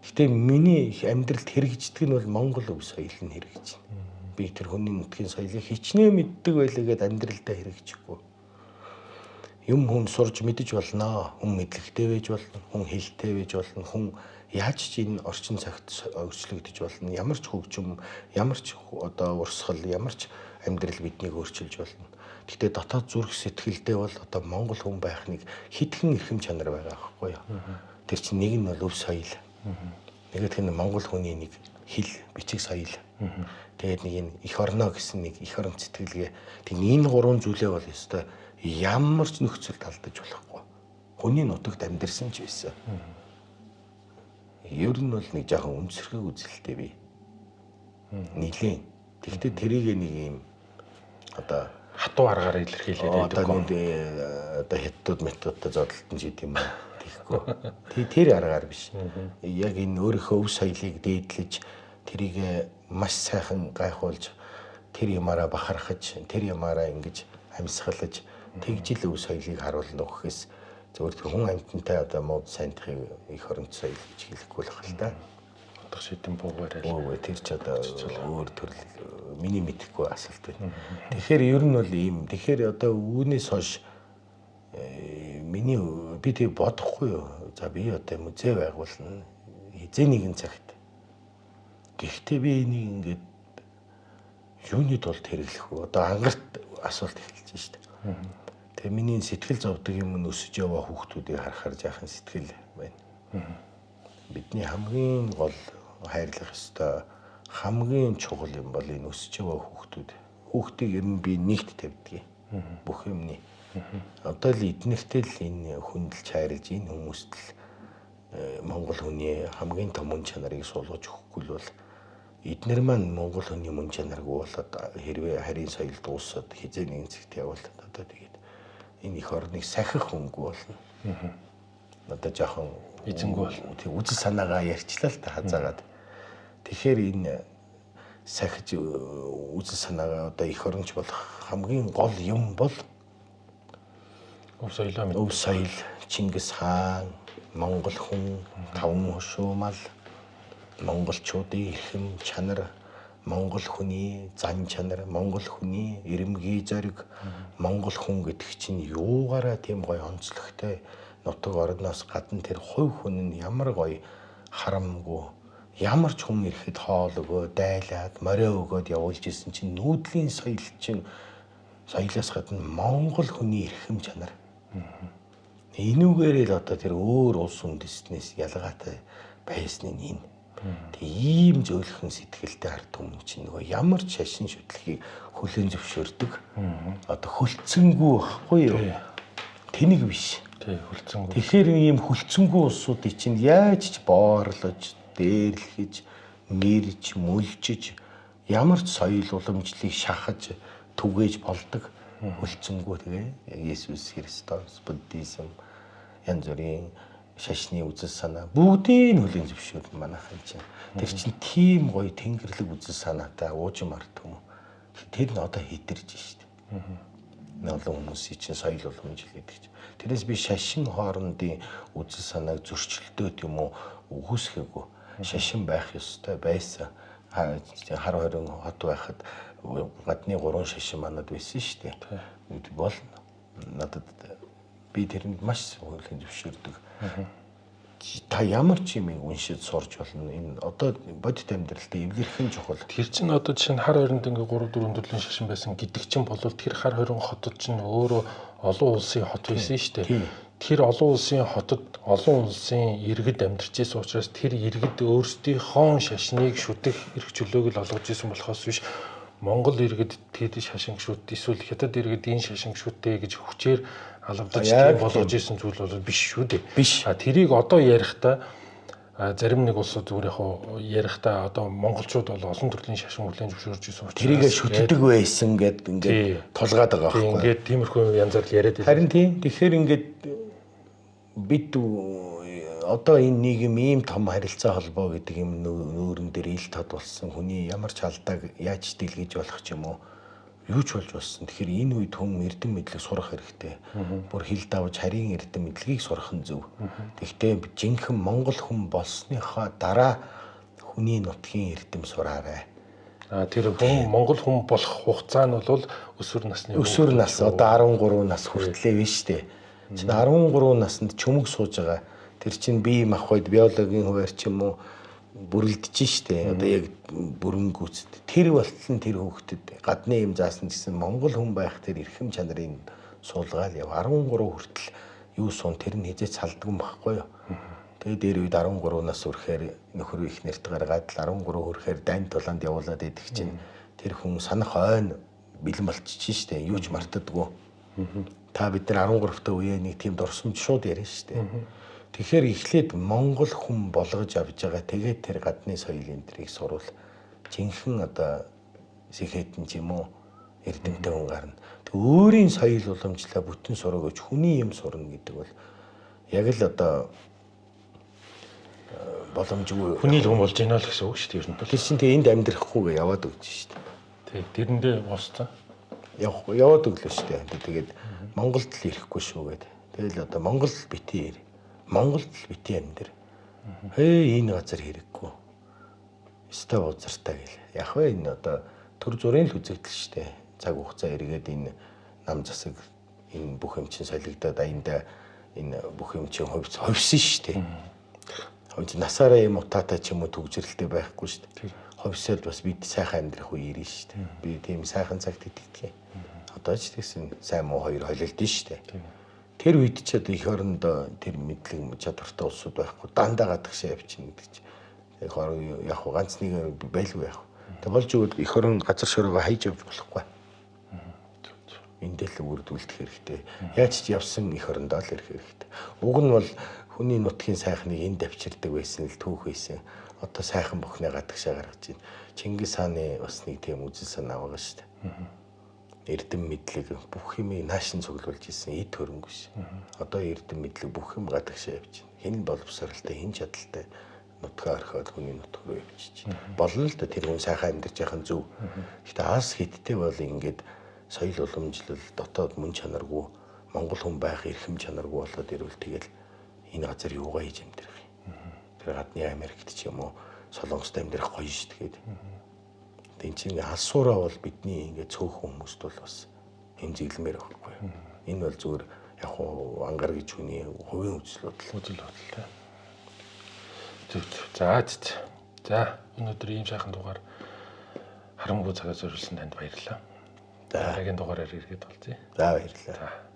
Гэтэ миний амьдралд хэрэгждэг нь бол монгол өв соёл нь хэрэгжинэ. Би тэр хүний нутгийн соёлыг хичнээн мэддэг байлаа гэдээ амьдралдаа хэрэгжихгүй. Юм хүн сурж мэдэж болно. Хүн мэдлэгтэй байж болно. Хүн хэлтэй байж болно. Хүн яаж ч энэ орчин цагт өөрчлөгдөж болно. Ямар ч хөгжим, ямар ч одоо урсгал, ямар ч амьдрал биднийг өөрчилж болно. Гэхдээ дотоод зүрх сэтгэлдээ бол одоо монгол хүн байх нэг хитгэн эрхэм чанар байгаа байхгүй юу? Тэр чинь нэг нь бол өв соёл. Нэгдүгээр нь монгол хүний нэг хэл, бичиг соёл. Тэгээд нэг энэ эх орноо гэсэн нэг эх орон сэтгэлгээ. Тэг энэ гурван зүйлээ бол ёстой ямар ч нөхцөлд алдаж болохгүй. Хүний нутагт амьдарсан ч байсан. Ер нь бол нэг жоохон үнсэрхэг үзэлтэй би. Нилийн. Тэгвэл тэрийг нэг юм одоо хатуу аргаар илэрхийлээд байдаг. Одоо нэг одоо хятадууд методтой зодтолтон ч гэдэм юм аа. Тэгэхгүй. Тэр аргаар биш. Яг энэ өөрийнхөө өв соёлыг дээдлэж тэрийг маш сайхан гайхуулж тэр юмараа бахархаж тэр юмараа ингэж амьсгалаж тэгжил өв соёлыг харуулна гэхээс зөвхөн тэр хүн амьтантай одоо мод сандхыг их оронт соёл гэж хэлэхгүй л хэл та. Утга шийдэн буугаарай. Өө тэр ч одоо өөр төрөл миний мэдэхгүй асуулт байна. Тэгэхээр ер нь бол ийм. Тэгэхээр одоо үүнээс хойш миний би тэг бодохгүй юу. За би одоо музей байгуулна. Хизээ нэгэн цагт. Гэхдээ би энийг ингээд юуны тулд хэрэглэх вэ? Одоо ангарт асуулт эхэлж шít. Тэгээ миний сэтгэл зовдөг юм нь өсөж яваа хүүхдүүдийг харахаар жаахан сэтгэл байна. Бидний хамгийн гол хайрлах ёстой хамгийн чухал юм бол энэ өсөж яваа хүүхдүүд. Хүүхдийг ер нь би нэгт тавьдаг. Бүх юмны. Одоо л эднэртэй л энэ хүндэлж хайрлаж энэ хүмүүст л Монгол хүний хамгийн том үн чанарыг суулгаж өгөхгүй л бол Эднэр маань Монгол хүний мөн чанаргүй болоод хэрвээ харийн соёл дуусаад хизээ нэгэн цагт явбал одоо тэгээд энэ их орныг сахих хүнгүй болно. Одоо жоохон эзэнгүй болно. Тэг үзэл санаагаа ярьчлаа л та хазаагаад. Тэгэхээр энэ сахиж үзэл санаагаа одоо их оронч болох хамгийн гол юм бол өв соёлоо мэд. Өв соёл, Чингис хаан, Монгол хүн, таван хошуу мал, монголчуудын эрхэм чанар, монгол хүний зан чанар, монгол хүний ирэмгий зориг, монгол хүн гэдэг чинь юугаараа тийм гоё онцлогтой нутаг орноос гадна тэр хувь хүн нь ямар гоё харамгүй, ямар ч хүн ирэхэд хоол өгөө, дайлаад, морио өгөөд явуулж исэн чинь нүүдлийн соёл чинь соёлоос гадна монгол хүний эрхэм чанар. Энүүгээрээ л одоо тэр өөр улс үндэстнээс ялгаатай байсны нь энэ. Тэг ийм зөөлхөн сэтгэлтэй ард түмэн чинь нөгөө ямар ч шашин шүтлэхийг хүлээн зөвшөөрдөг. Одоо хөлцөнгүү байхгүй юу? Тэнэг биш. Тий, хөлцөнгүү. Тэгэхээр ийм хөлцөнгүү улсуудыг чинь яаж ч боорлож, дээрлэхэж, мэрж, мүлжиж ямар ч соёл уламжлалыг шахаж түгээж болдог. Хөлцөнгүү тэгээ Есүс Христос, буддизм, янз бүрийн шашны үзэл санаа бүгдийг нь хүлээн зөвшөөрнө манайхан чинь. Тэр чинь тийм гоё тэнгэрлэг үзэл санаатай уужим ард түмэн. Тэр нь одоо хитэрж шít. Олон хүмүүсийн чинь соёл уламжил гэдэг чинь. Тэрнээс би шашин хоорондын үзэл санааг зөрчилдөөд юм уу үгүйсгээгүү. Шашин байх ёстой байсан. Хар хорин хот байхад гадны 3 шашин манад байсан шүү дээ. Болно. Надад би тэрэнд маш хүлээн зөвшөөрдөг. Та ямар ч юм уншиж сурч болно. Энэ одоо бодит амьдралтай эвлэрхэн чухал. Тэр чинь одоо жишээ нь хар хоринд ингээ 3 4 төрлийн шашин байсан гэдэг чинь бол тэр хар хорин хотод чинь өөрөө олон улсын хот байсан шүү дээ. Тэр олон улсын хотод олон улсын иргэд амьдарч байсан учраас тэр иргэд өөрсдийнхөө шашныг шүтэх эрх чөлөөг л олгож исэн болохоос биш Монгол иргэд тэр шашин шүт эсвэл хятад иргэд энэ шашин шүтээ гэж хүчээр алавдаж тийм болгож исэн зүйл бол биш шүү дээ. Биш. А тэрийг одоо ярихдаа зарим нэг улсууд зүгээр яг ярихдаа одоо монголчууд бол олон төрлийн шашин хүлээн зөвшөөрж исэн учраас тэрийгэ шүтдэг байсан гэд ингээд тулгаад байгаа байхгүй. Ингээд тиймэрхүү янзаар л яриад байсан. Харин тийм. Тэгэхээр ингээд бид одоо энэ нийгэм ийм том харилцаа холбоо гэдэг юм нүүрэн дээр ил тод болсон хүний ямар ч алдааг яаж дэлгэж болох ч юм уу юу ч болж болсон. Тэгэхээр энэ үед хүн эрдэм мэдлэг сурах хэрэгтэй. Бүр хил давж харийн эрдэм мэдлэгийг сурах нь зөв. Тэгэхдээ жинхэнэ монгол хүн болсныхоо дараа хүний нутгийн эрдэм сураарай. А тэр хүн монгол хүн болох хугацаа нь бол өсвөр насны өсвөр нас одоо 13 нас хүртлээ биш үү? Чинь 13 наснд чөмөг сууж байгаа. Тэр чинь бие махбод биологийн хуваар ч юм уу бүрэлдэж штэ. Одоо яг бүрэн гүйцэд. Тэр болтол нь тэр хүүхдэд гадны юм заасан гэсэн монгол хүн байх тэр эрхэм чанарын суулгаал яв. 13 хүртэл юу суун тэр нь хизээч салдгүй юм баггүй юу? Тэгээ дээр үед 13 нас хүрэхээр нөхөр их нэрт гаргаад л 13 хүрэхээр дайн тулаанд явуулаад идэх чинь тэр хүн санах ойн бэлэн болчих штэ. Юу ч мартадаггүй. Та бид нар 13 та үеэ нэг тийм дурсамж шууд яриа штэ. Тэгэхээр эхлээд монгол хүн болгож авч байгаа. Тэгээд тэр гадны соёл энтрийг сурвал жинхэнэ одоо сэхэтэн ч юм уу эрдэмтэн хүн гарна. Тэг өөрийн соёл уламжлалаа бүтэн сураг гэж хүний юм сурна гэдэг бол яг л одоо боломжгүй хүний л хүн болж байна л гэсэн үг шүү дээ ер нь. Тэр чинь тэг энд амьдрахгүйгээ яваад өгч шүү дээ. Тэг тэрэндээ босцоо. Явахгүй яваад өглөө шүү дээ. Тэгээд Монголд л ирэхгүй шүү гээд. Тэгэл одоо Монгол бити ир. Монголд л бити амьдр. Хээ энэ газар хэрэггүй. Өстой бузартай гэл. Яг вэ энэ одоо төр зүрийн л үзэгдэл шүү дээ. Цаг хугацаа эргээд энэ нам засаг энэ бүх юм чинь солигдоод аяндаа энэ бүх юм чинь хувьсан шүү дээ. Хувьд насаараа юм утаатай ч юм уу төгжрэлтэй байхгүй шүү дээ. Хувьсаад бас бид сайхан амьдрах үе ирнэ шүү дээ. Би тийм сайхан цагт итгэдэг. Одоо ч тэгсэн сайн муу хоёр холилдсон шүү дээ. Тэр үед ч одоо эх орондоо тэр мэдлэг чадвартай улсууд байхгүй дандаа гадагшаа явчихна гэдэг чинь. Яг яг ганц нэг байлгүй яг. Тэг болж өгвөл эх орон газар шороогоо хайж явж болохгүй. Эндээ л үрдүүлдэх хэрэгтэй. Яаж ч явсан эх орондоо л ирэх хэрэгтэй. Уг нь бол хүний нутгийн сайхныг энд авчирдаг байсан л түүх байсан. Одоо сайхан бүхнээ гадагшаа гаргаж байна. Чингис хааны бас нэг тийм үзэл санаа байгаа шүү дээ. Эрдэм мэдлэг бүх юмыг наашин цуглуулж исэн эд хөрөнгө биш. Одоо эрдэм мэдлэг бүх юм гадагшаа явж байна. Хэн боловсралтай, хэн чадaltaй нутгаа орхиод хүний нутг руу явчих. Болно л да, тэр хүн сайхан амьдарч яхан зөв. Гэхдээ ас хиттэй бол ингээд соёл уламжлал, дотоод мөн чанаргүй, монгол хүн байх эрхэм чанаргүй болоод ирвэл тэгэл энэ газар юугаа хийж амьдрах юм. Тэр гадны Америкт ч юм уу Солонгост амьдрах гоё шүү дээ. Тин чинь алсуураа бол бидний ингээд цөөхөн хүмүүст бол бас хэмзэглэмээр байхгүй. Энэ бол зүгээр яг хуу ангаар гэж хүний хувийн үзэл бодол. Үзэл бодол тий. Зөв зөв. За за өнөөдөр ийм сайхан дугаар харамгүй цагаа зориулсан танд баярлалаа. За дараагийн дугаараар эргээд уулзъя. За баярлалаа. За.